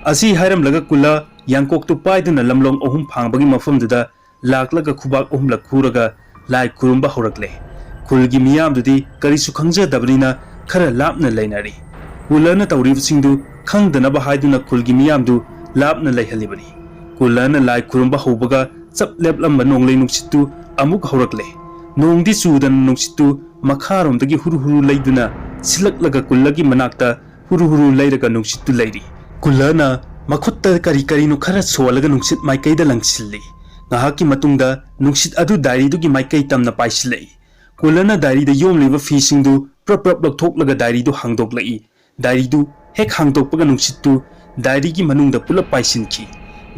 ꯑꯁꯤ ꯍꯥꯏꯔꯝꯂꯒ ꯀꯨꯜꯂ ꯌꯥꯡꯀꯣꯛꯇꯨ ꯄꯥꯏꯗꯨꯅ ꯂꯝꯂꯣꯡ ꯑꯍꯨꯝ ꯐꯥꯡꯕꯒꯤ ꯃꯐꯝꯗꯨꯗ ꯂꯥꯛꯂꯒ ꯈꯨꯕꯥꯛ ꯑꯍꯨꯝꯂꯛ ꯈꯨꯔꯒ ꯂꯥꯏ ꯈꯨꯔꯨꯝꯕ ꯍꯧꯔꯛꯂꯦ꯫ ꯈꯨꯜꯒꯤ ꯃꯤꯌꯥꯝꯗꯨꯗꯤ ꯀꯔꯤꯁꯨ ꯈꯪꯖꯗꯕꯅꯤꯅ ꯈꯔ ꯂꯥꯞꯅ ꯂꯩꯅꯔꯤ꯫ ꯀꯨꯜꯂꯅ ꯇꯧꯔꯤꯕꯁꯤꯡꯗꯨ ꯈꯪꯗꯅꯕ ꯍꯥꯏꯗꯨꯅ ꯈꯨꯜꯒꯤ ꯃꯤꯌꯥꯝꯗꯨ ꯂꯥꯞꯅ ꯂꯩꯍꯜꯂꯤꯕꯅꯤ꯫ ꯀꯨꯜꯂꯅ ꯂꯥꯏ ꯈꯨꯔꯨꯝꯕ ꯍꯧꯕꯒ ꯆꯞ ꯂꯦꯞꯂꯝꯕ ꯅꯣꯡꯂꯩ ꯅꯨꯡꯁꯤꯠꯇꯨ ꯑꯃꯨꯛ ꯍꯧꯔꯛꯂꯦ꯫ ꯅꯣꯡꯗꯤ ꯆꯨꯗꯅ ꯅꯨꯡꯁꯤꯠꯇꯨ ꯃꯈꯥꯔꯣꯝꯗꯒꯤ ꯍꯨꯔꯨ ꯍꯨꯔꯨ ꯂꯩꯗꯨꯅ ꯁꯤꯜꯂꯛꯂꯒ ꯀꯨꯜꯂꯒꯤ ꯃꯅꯥꯛꯇ ꯍꯨꯔꯨ ꯍꯨꯔꯨ ꯂꯩꯔꯒ ꯅꯨꯡꯁꯤꯠꯇꯨ ꯂꯩꯔꯤ꯫ ꯀꯨꯜꯂꯅ ꯃꯈꯨꯠꯇ ꯀꯔꯤ ꯀꯔꯤꯅꯣ ꯈꯔ ꯁꯣꯜꯂꯒ ꯅꯨꯡꯁꯤꯠ ꯃꯥꯏꯀꯩꯗ ꯂꯪꯁꯤꯜꯂꯤ꯫ ꯉꯥꯏꯍꯥꯛꯀꯤ ꯃꯇꯨꯡꯗ ꯅꯨꯡꯁꯤꯠ ꯑꯗꯨ ꯗꯥꯏꯔꯤꯗꯨꯒꯤ ꯃꯥꯏꯀꯩ ꯇꯝꯅ ꯄꯥꯏꯁꯤꯜꯂꯛꯏ꯫ ꯀꯨꯜꯂꯅ ꯗꯥꯏꯔꯤꯗ ꯌꯣꯝꯂꯤꯕ ꯐꯤꯁꯤꯡꯗꯨ ꯄ꯭ꯔꯞ ꯄ꯭ꯔꯞ ꯂꯧꯊꯣꯛꯂꯒ ꯗꯥꯏꯔꯤꯗꯨ ꯍꯥꯡꯗꯣꯛꯂꯛꯏ꯫ ꯗꯥꯏꯔꯤꯗꯨ ꯍꯦꯛ ꯍꯥꯡꯗꯣꯛꯄꯒ ꯅꯨꯡꯁꯤꯠꯇꯨ ꯗꯥꯏꯔꯤꯒꯤ ꯃꯅꯨꯡꯗ ꯄꯨꯂꯞ ꯄꯥꯏꯁꯤꯟꯈꯤ꯫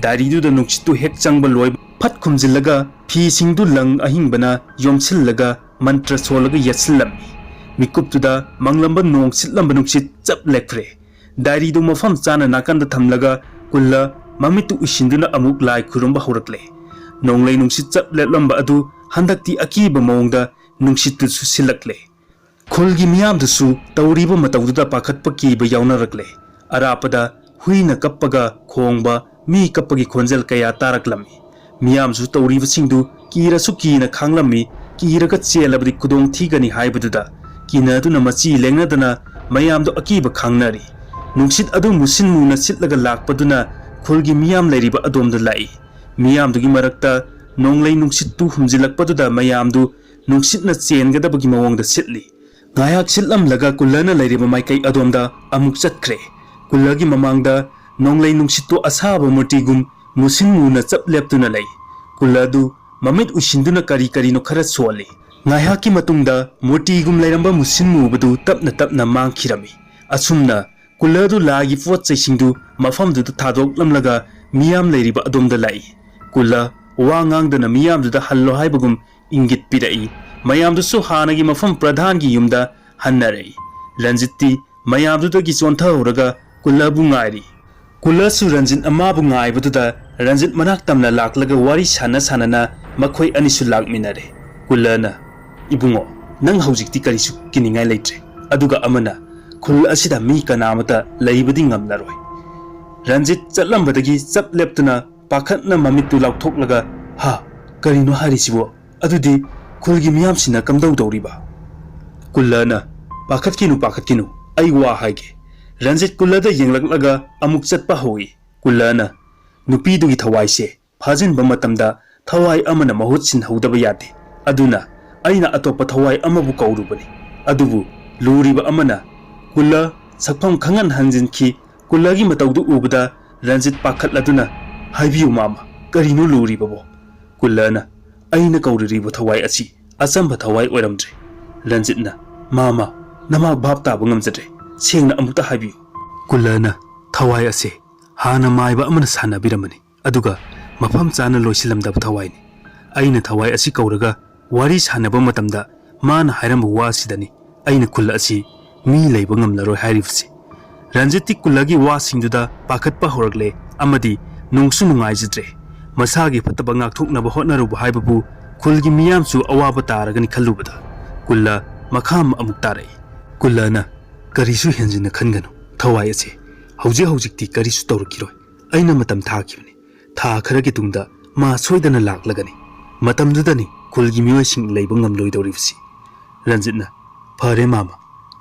ꯗꯥꯏꯔꯤꯗꯨꯗ ꯅꯨꯡꯁꯤꯠꯇꯨ ꯍꯦꯛ ꯆꯪꯕ ꯂꯣꯏꯕ ꯐꯠ ꯈꯨꯝꯖꯤꯜꯂꯒ ꯐꯤꯁꯤꯡꯗꯨ ꯂꯪ ꯑꯍꯤꯡꯕꯅ ꯌꯣꯝꯁꯤꯜꯂꯒ ꯃꯟꯇ꯭ꯔ ꯁꯣꯜꯂꯒ ꯌꯦꯠꯁꯤꯜꯂꯝꯃꯤ꯫ ꯃꯤꯀꯨꯞꯇꯨꯗ ꯃꯪꯂꯝꯕ ꯅꯣꯡ ꯁꯤꯠꯂꯝꯕ ꯅꯨꯡꯁꯤꯠ ꯆꯞ ꯂꯦꯞꯈ꯭ꯔꯦ꯫ ꯗꯥꯏꯔꯤꯗꯨ ꯃꯐꯝ ꯆꯥꯅ ꯅꯥꯀꯟꯗ ꯊꯝꯂꯒ ꯀꯨꯜꯂ ꯃꯃꯤꯠꯇꯨ ꯎꯏꯁꯤꯟꯗꯨꯅ ꯑꯃꯨꯛ ꯂꯥꯏ ꯈꯨꯔꯨꯝꯕ ꯍꯧꯔꯛꯂꯦ꯫ ꯅꯣꯡꯂꯩ ꯅꯨꯡꯁꯤꯠ ꯆꯞ ꯂꯦꯞꯂꯝꯕ ꯑꯗꯨ ꯍꯟꯗꯛꯇꯤ ꯑꯀꯤꯕ ꯃꯑꯣꯡꯗ ꯅꯨꯡꯁꯤꯠꯇꯨꯁꯨ ꯁꯤꯜꯂꯛꯂꯦ꯫ ꯈꯨꯜꯒꯤ ꯃꯤꯌꯥꯝꯗꯨꯁꯨ ꯇꯧꯔꯤꯕ ꯃꯇꯧꯗꯨꯗ ꯄꯥꯈꯠꯄ ꯀꯤꯕ ꯌꯥꯎꯅꯔꯛꯂꯦ꯫ ꯑꯔꯥꯞꯄꯗ ꯍꯨꯏꯅ ꯀꯞꯄꯒ ꯈꯣꯡꯕ, ꯃꯤ ꯀꯞꯄꯒꯤ ꯈꯣꯟꯖꯦꯜ ꯀꯌꯥ ꯇꯥꯔꯛꯂꯝꯃꯤ꯫ ꯃꯤꯌꯥꯝꯁꯨ ꯇꯧꯔꯤꯕꯁꯤꯡꯗꯨ ꯀꯤꯔꯁꯨ ꯀꯤꯅ ꯈꯥꯡꯂꯝꯃꯤ꯫ ꯀꯤꯔꯒ ꯆꯦꯜꯂꯕꯗꯤ ꯈꯨꯗꯣꯡ ꯊꯤꯒꯅꯤ ꯍꯥꯏꯕꯗꯨꯗ ꯀꯤꯅꯗꯨꯅ ꯃꯆꯤ ꯂꯦꯡꯅꯗꯅ ꯃꯌꯥꯝꯗꯨ ꯑꯀꯤꯕ ꯈꯥꯡꯅꯔꯤ꯫ ꯅꯨꯡꯁꯤꯠ ꯑꯗꯨ ꯃꯨꯁꯤꯟ ꯃꯨꯅ ꯁꯤꯠꯂꯒ ꯂꯥꯛꯄꯗꯨꯅ ꯈꯨꯜꯒꯤ ꯃꯤꯌꯥꯝ ꯂꯩꯔꯤꯕ ꯑꯗꯣꯝꯗ ꯂꯥꯛꯏ꯫ ꯃꯤꯌꯥꯝꯗꯨꯒꯤ ꯃꯔꯛꯇ ꯅꯣꯡꯂꯩ ꯅꯨꯡꯁꯤꯠꯇꯨ ꯍꯨꯝꯖꯤꯜꯂꯛꯄꯗꯨꯗ ꯃꯌꯥꯝꯗꯨ ꯅꯨꯡꯁꯤꯠꯅ ꯆꯦꯟꯒꯗꯕꯒꯤ ꯃꯑꯣꯡꯗ ꯁꯤꯠꯂꯤ꯫ ꯉꯥꯏꯍꯥꯛ ꯁꯤꯠꯂꯝꯂꯒ ꯀꯨꯜꯂꯅ ꯂꯩꯔꯤꯕ ꯃꯥꯏꯀꯩ ꯑꯗꯣꯝꯗ ꯑꯃꯨꯛ ꯆꯠꯈ꯭ꯔꯦ꯫ ꯀꯨꯜꯂꯒꯤ ꯃꯃꯥꯡꯗ ꯅꯣꯡꯂꯩ ꯅꯨꯡꯁꯤꯠꯇꯨ ꯑꯁꯥꯕ ꯃꯨꯔꯇꯤꯒꯨꯝ ꯃꯨꯁꯤꯟ ꯃꯨꯅ ꯆꯞ ꯂꯦꯞꯇꯨꯅ ꯂꯩ꯫ ꯀꯨꯜꯂ ꯑꯗꯨ ꯃꯃꯤꯠ ꯎꯏꯁꯤꯟꯗꯨꯅ ꯀꯔꯤ ꯀꯔꯤꯅꯣ ꯈꯔ ꯁꯣꯜꯂꯤ꯫ ꯉꯥꯏꯍꯥꯛꯀꯤ ꯃꯇꯨꯡꯗ ꯃꯨꯔꯇꯤꯒꯨꯝ ꯂꯩꯔꯝꯕ ꯃꯨꯁꯤꯟ ꯃꯨꯕꯗꯨ ꯇꯞꯅ ꯇꯞꯅ ꯃꯥꯡꯈꯤꯔꯝꯃꯤ꯫ ꯑꯁꯨꯝꯅ ꯀꯨꯜꯂ ꯑꯗꯨ ꯂꯥꯏꯒꯤ ꯄꯣꯠ ꯆꯩꯁꯤꯡꯗꯨ ꯃꯐꯝꯗꯨꯗ ꯊꯥꯗꯣꯛꯂꯝꯂꯒ ꯃꯤꯌꯥꯝ ꯂꯩꯔꯤꯕ ꯑꯗꯣꯝꯗ ꯂꯥꯛꯏ꯫ ꯀꯨꯜꯂ ꯋꯥ ꯉꯥꯡꯗꯅ ꯃꯤꯌꯥꯝꯗꯨꯗ ꯍꯜꯂꯣ ꯍꯥꯏꯕꯒꯨꯝ ꯏꯪꯒꯤꯠ ꯄꯤꯔꯛꯏ꯫ ꯃꯌꯥꯝꯗꯨꯁꯨ ꯍꯥꯟꯅꯒꯤ ꯃꯐꯝ ꯄ꯭ꯔꯙꯥꯟꯒꯤ ꯌꯨꯝꯗ ꯍꯟꯅꯔꯛꯏ꯫ ꯔꯟꯖꯤꯠꯇꯤ ꯃꯌꯥꯝꯗꯨꯗꯒꯤ ꯆꯣꯟꯊꯍꯧꯔꯒ ꯀꯨꯜꯂꯕꯨ ꯉꯥꯏꯔꯤ꯫ ꯀꯨꯜꯂꯁꯨ ꯔꯟꯖꯤꯠ ꯑꯃꯕꯨ ꯉꯥꯏꯕꯗꯨꯗ ꯔꯟꯖꯤꯠ ꯃꯅꯥꯛ ꯇꯝꯅ ꯂꯥꯛꯂꯒ ꯋꯥꯔꯤ ꯁꯥꯟꯅ ꯁꯥꯟꯅꯅ ꯃꯈꯣꯏ ꯑꯅꯤꯁꯨ ꯂꯥꯛꯃꯤꯟꯅꯔꯦ꯫ ꯀꯨꯜꯂꯅ, "ꯏꯕꯨꯡꯉꯣ, ꯅꯪ ꯍꯧꯖꯤꯛꯇꯤ ꯀꯔꯤꯁꯨ ꯀꯤꯅꯤꯡꯉꯥꯏ ꯂꯩꯇ꯭ꯔꯦ꯫ ꯑꯗꯨꯒ ꯑꯃꯅ, ꯈꯨꯜ ꯑꯁꯤꯗ ꯃꯤ ꯀꯅꯥ ꯑꯃꯠꯇ ꯂꯩꯕꯗꯤ ꯉꯝꯂꯔꯣꯏ"꯫ ꯔꯟꯖꯤꯠ ꯆꯠꯂꯝꯕꯗꯒꯤ ꯆꯞ ꯂꯦꯞꯇꯨꯅ ꯄꯥꯈꯠꯅ ꯃꯃꯤꯠꯇꯨ ꯂꯥꯎꯊꯣꯛꯂꯒ, "ꯍꯥ, ꯀꯔꯤꯅꯣ ꯍꯥꯏꯔꯤꯁꯤꯕꯣ? ꯑꯗꯨꯗꯤ ꯈꯨꯜꯒꯤ ꯃꯤꯌꯥꯝꯁꯤꯡꯅ ꯀꯝꯗꯧꯗꯧꯔꯤꯕ?" ꯀꯨꯜꯂꯅ, "ꯄꯥꯈꯠꯈꯤꯅꯨ, ꯄꯥꯈꯠꯈꯤꯅꯨ, ꯑꯩ ꯋꯥ ꯍꯥꯏꯒꯦ"꯫ ꯔꯟꯖꯤꯠ ꯀꯨꯜꯂꯗ ꯌꯦꯡꯂꯛꯂꯒ ꯑꯃꯨꯛ ꯆꯠꯄ ꯍꯧꯏ꯫ ꯀꯨꯜꯂꯅ, "ꯅꯨꯄꯤꯗꯨꯒꯤ ꯊꯋꯥꯏꯁꯦ ꯐꯥꯖꯤꯟꯕ ꯃꯇꯝꯗ ꯊꯋꯥꯏ ꯑꯃꯅ ꯃꯍꯨꯠ ꯁꯤꯟꯍꯧꯗꯕ ꯌꯥꯗꯦ꯫ ꯑꯗꯨꯅ ꯑꯩꯅ ꯑꯇꯣꯞꯄ ꯊꯋꯥꯏ ꯑꯃꯕꯨ ꯀꯧꯔꯨꯕꯅꯤ꯫ ꯑꯗꯨꯕꯨ ꯂꯨꯔꯤꯕ ꯑꯃꯅ, ꯀꯨꯜꯂ, ꯁꯛꯐꯝ ꯈꯪꯍꯟ ꯍꯟꯖꯤꯟꯈꯤ꯫ ꯀꯨꯜꯂꯒꯤ ꯃꯇꯧꯗꯨ ꯎꯕꯗ ꯔꯟꯖꯤꯠ ꯄꯥꯈꯠꯂꯗꯨꯅ, "ꯍꯥꯏꯕꯤꯌꯨ ꯃꯥꯃ, ꯀꯔꯤꯅꯣ ꯂꯨꯔꯤꯕꯕꯣ?" ꯀꯨꯜꯂꯅ, "ꯑꯩꯅ ꯀꯧꯔꯤꯕ ꯊꯋꯥꯏ ꯑꯁꯤ ꯑꯆꯝꯕ ꯊꯋꯥꯏ ꯑꯣꯏꯔꯝꯗ꯭ꯔꯦ꯫" ꯔꯟꯖꯤꯠꯅ, "ꯃꯥꯃ, ꯅꯃꯥꯛ ꯚꯥꯞ ꯇꯥꯕ ꯉꯝꯖꯗ꯭ꯔꯦ꯫ ꯁꯦꯡꯅ ꯑꯃꯨꯛꯇ ꯍꯥꯏꯕꯤꯌꯨ꯫" ꯀꯨꯜꯂꯅ, "ꯊꯋꯥꯏ ꯑꯁꯦ ꯍꯥꯟꯅ ꯃꯥꯏꯕ ꯑꯃꯅ ꯁꯥꯟꯅꯕꯤꯔꯝꯕꯅꯤ, ꯑꯗꯨꯒ ꯃꯐꯝ ꯆꯥꯅ ꯂꯣꯏꯁꯤꯜꯂꯝꯗꯕ ꯊꯋꯥꯏꯅꯤ꯫ ꯑꯩꯅ ꯊꯋꯥꯏ ꯑꯁꯤ ꯀꯧꯔꯒ ꯋꯥꯔꯤ ꯁꯥꯟꯅꯕ ꯃꯇꯝꯗ ꯃꯥꯅ ꯍꯥꯏꯔꯝꯕ ꯋꯥꯁꯤꯗꯅꯤ ꯑꯩꯅ ꯈꯨꯜ ꯑꯁꯤ ꯃꯤ ꯂꯩꯕ ꯉꯝꯂꯔꯣꯏ ꯍꯥꯏꯔꯤꯕꯁꯤ꯫" ꯔꯟꯖꯤꯠꯇꯤ ꯀꯨꯜꯂꯒꯤ ꯋꯥꯁꯤꯡꯗꯨꯗ ꯄꯥꯈꯠꯄ ꯍꯧꯔꯛꯂꯦ ꯑꯃꯗꯤ ꯅꯨꯡꯁꯨ ꯅꯨꯡꯉꯥꯏꯖꯗ꯭ꯔꯦ꯫ ꯃꯁꯥꯒꯤ ꯐꯠꯇꯕ ꯉꯥꯛꯊꯣꯛꯅꯕ ꯍꯣꯠꯅꯔꯨꯕ ꯍꯥꯏꯕꯕꯨ ꯈꯨꯜꯒꯤ ꯃꯤꯌꯥꯝꯁꯨ ꯑꯋꯥꯕ ꯇꯥꯔꯒꯅꯤ ꯈꯜꯂꯨꯕꯗ ꯀꯨꯜꯂ ꯃꯈꯥ ꯑꯃꯨꯛ ꯇꯥꯔꯛꯏ꯫ ꯀꯨꯜꯂꯅ, "ꯀꯔꯤꯁꯨ ꯍꯦꯟꯖꯤꯟꯅ ꯈꯟꯒꯅꯨ꯫ ꯊꯋꯥꯏ ꯑꯁꯦ ꯍꯧꯖꯤꯛ ꯍꯧꯖꯤꯛꯇꯤ ꯀꯔꯤꯁꯨ ꯇꯧꯔꯛꯈꯤꯔꯣꯏ꯫ ꯑꯩꯅ ꯃꯇꯝ ꯊꯥꯈꯤꯕꯅꯤ꯫ ꯊꯥ ꯈꯔꯒꯤ ꯇꯨꯡꯗ ꯃꯥ ꯁꯣꯏꯗꯅ ꯂꯥꯛꯂꯒꯅꯤ꯫ ꯃꯇꯝꯗꯨꯗꯅꯤ ꯈꯨꯜꯒꯤ ꯃꯤꯑꯣꯏꯁꯤꯡ ꯂꯩꯕ ꯉꯝꯂꯣꯏꯗꯧꯔꯤꯕꯁꯤ꯫" ꯔꯟꯖꯤꯠꯅ, "ꯐꯔꯦ ꯃꯥꯃ,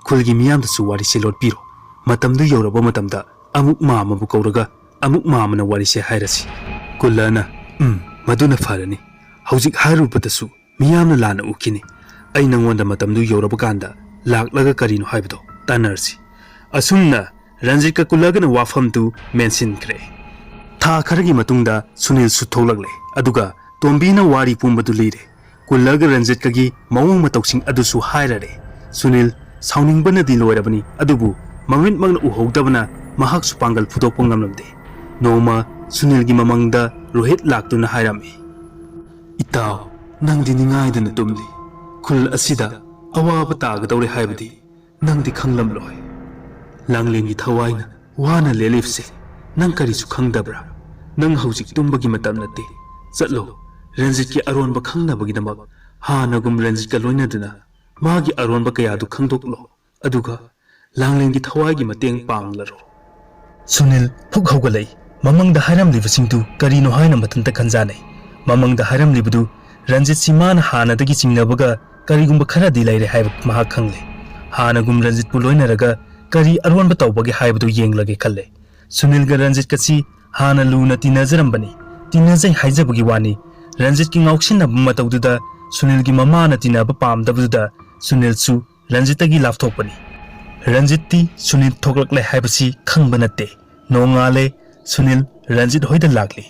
ꯈꯨꯜꯒꯤ ꯃꯤꯌꯥꯝꯗꯁꯨ ꯋꯥꯔꯤꯁꯦ ꯂꯣꯠꯄꯤꯔꯣ꯫ ꯃꯇꯝꯗꯨ ꯌꯧꯔꯕ ꯃꯇꯝꯗ ꯑꯃꯨꯛ ꯃꯥꯃꯕꯨ ꯀꯧꯔꯒ ꯑꯃꯨꯛ ꯃꯥꯃꯅ ꯋꯥꯔꯤꯁꯦ ꯍꯥꯏꯔꯁꯤ꯫" ꯀꯨꯜꯂꯅ, "ꯎꯝ, ꯃꯗꯨꯅ ꯐꯔꯅꯤ꯫ ꯍꯧꯖꯤꯛ ꯍꯥꯏꯔꯨꯕꯗꯁꯨ ꯃꯤꯌꯥꯝꯅ ꯂꯥꯟꯅ ꯎꯈꯤꯅꯤ꯫ ꯑꯩ ꯅꯉꯣꯟꯗ ꯃꯇꯝꯗꯨ ꯌꯧꯔꯕ ꯀꯥꯟꯗ ꯂꯥꯛꯂꯒ ꯀꯔꯤꯅꯣ ꯍꯥꯏꯕꯗꯣ ꯇꯥꯟꯅꯔꯁꯤ꯫" ꯑꯁꯨꯝꯅ ꯔꯟꯖꯤꯠꯀ ꯀꯨꯜꯂꯒꯅ ꯋꯥꯐꯝꯗꯨ ꯃꯦꯟꯁꯤꯟꯈ꯭ꯔꯦ꯫ ꯊꯥ ꯈꯔꯒꯤ ꯃꯇꯨꯡꯗ ꯁꯨꯅꯤꯜꯁꯨ ꯊꯣꯛꯂꯛꯂꯦ, ꯑꯗꯨꯒ ꯇꯣꯝꯕꯤꯅ ꯋꯥꯔꯤ ꯄꯨꯝꯕꯗꯨ ꯂꯤꯔꯦ꯫ ꯀꯨꯜꯂꯒ ꯔꯟꯖꯤꯠꯀꯒꯤ ꯃꯑꯣꯡ ꯃꯇꯧꯁꯤꯡ ꯑꯗꯨꯁꯨ ꯍꯥꯏꯔꯔꯦ꯫ ꯁꯨꯅꯤꯜ ꯁꯥꯎꯅꯤꯡꯕꯅꯗꯤ ꯂꯣꯏꯔꯕꯅꯤ, ꯑꯗꯨꯕꯨ ꯃꯃꯤꯠꯃꯛꯅ ꯎꯍꯧꯗꯕꯅ ꯃꯍꯥꯛꯁꯨ ꯄꯥꯡꯒꯜ ꯐꯨꯗꯣꯛꯄ ꯉꯝꯂꯝꯗꯦ꯫ ꯅꯣꯡꯃ ꯁꯨꯅꯤꯜꯒꯤ ꯃꯃꯪꯗ ꯔꯣꯍꯤꯠ ꯂꯥꯛꯇꯨꯅ ꯍꯥꯏꯔꯝꯃꯤ, "ꯏꯇꯥꯎ, ꯅꯪꯗꯤ ꯅꯤꯡꯉꯥꯏꯗꯅ ꯇꯨꯝꯂꯤ꯫ ꯈꯨꯜ ꯑꯁꯤꯗ ꯑꯋꯥꯕ ꯇꯥꯒꯗꯧꯔꯦ ꯍꯥꯏꯕꯗꯤ ꯅꯪꯗꯤ ꯈꯪꯂꯝꯂꯣꯏ꯫ ꯂꯥꯡꯂꯦꯟꯒꯤ ꯊꯋꯥꯏꯅ ꯋꯥꯅ ꯂꯦꯜꯂꯤꯕꯁꯦ ꯅꯪ ꯀꯔꯤꯁꯨ ꯈꯪꯗꯕ꯭ꯔꯥ? ꯅꯪ ꯍꯧꯖꯤꯛ ꯇꯨꯝꯕꯒꯤ ꯃꯇꯝ ꯅꯠꯇꯦ꯫ ꯆꯠꯂꯣ, ꯔꯟꯖꯤꯠꯀꯤ ꯑꯔꯣꯟꯕ ꯈꯪꯅꯕꯒꯤꯗꯃꯛ ꯍꯥꯟꯅꯒꯨꯝ ꯔꯟꯖꯤꯠꯀ ꯂꯣꯏꯅꯗꯨꯅ ꯃꯥꯒꯤ ꯑꯔꯣꯟꯕ ꯀꯌꯥꯗꯨ ꯈꯪꯗꯣꯛꯂꯣ, ꯑꯗꯨꯒ ꯂꯥꯡꯂꯦꯟꯒꯤ ꯊꯋꯥꯏꯒꯤ ꯃꯇꯦꯡ ꯄꯥꯡꯂꯔꯣ꯫" ꯁꯨꯅꯤꯜ ꯐꯨꯛ ꯍꯧꯒꯠꯂꯛꯏ꯫ ꯃꯃꯪꯗ ꯍꯥꯏꯔꯝꯂꯤꯕꯁꯤꯡꯗꯨ ꯀꯔꯤꯅꯣ ꯍꯥꯏꯅ ꯃꯊꯟꯇ ꯈꯟꯖꯥꯅꯩ꯫ ꯃꯃꯪꯗ ꯍꯥꯏꯔꯝꯂꯤꯕꯗꯨ ꯔꯟꯖꯤꯠꯁꯤ ꯃꯥꯅ ꯍꯥꯟꯅꯗꯒꯤ ꯆꯤꯡꯅꯕꯒ ꯀꯔꯤꯒꯨꯝꯕ ꯈꯔꯗꯤ ꯂꯩꯔꯦ ꯍꯥꯏꯕ ꯃꯍꯥꯛ ꯈꯪꯂꯦ꯫ ꯍꯥꯟꯅꯒꯨꯝ ꯔꯟꯖꯤꯠꯄꯨ ꯂꯣꯏꯅꯔꯒ ꯀꯔꯤ ꯑꯔꯣꯟꯕ ꯇꯧꯕꯒꯦ ꯍꯥꯏꯕꯗꯨ ꯌꯦꯡꯂꯒꯦ ꯈꯜꯂꯦ꯫ ꯁꯨꯅꯤꯜꯒ ꯔꯟꯖꯤꯠꯀꯁꯤ ꯍꯥꯟꯅ ꯂꯨꯅ ꯇꯤꯟꯅꯖꯔꯝꯕꯅꯤ꯫ ꯇꯤꯟꯅꯖꯩ ꯍꯥꯏꯖꯕꯒꯤ ꯋꯥꯅꯤ꯫ ꯔꯟꯖꯤꯠꯀꯤ ꯉꯥꯎꯁꯤꯟꯅꯕ ꯃꯇꯧꯗꯨꯗ ꯁꯨꯅꯤꯜꯒꯤ ꯃꯃꯥꯅ ꯇꯤꯟꯅꯕ ꯄꯥꯝꯗꯕꯗꯨꯗ ꯁꯨꯅꯤꯜꯁꯨ ꯔꯟꯖꯤꯠꯇꯒꯤ ꯂꯥꯞꯊꯣꯛꯄꯅꯤ꯫ ꯔꯟꯖꯤꯠꯇꯤ ꯁꯨꯅꯤꯜ ꯊꯣꯛꯂꯛꯂꯦ ꯍꯥꯏꯕꯁꯤ ꯈꯪꯕ ꯅꯠꯇꯦ꯫ ꯅꯣꯡꯉꯥꯜꯂꯦ, ꯁꯨꯅꯤꯜ ꯔꯟꯖꯤꯠ ꯍꯣꯏꯗ ꯂꯥꯛꯂꯤ꯫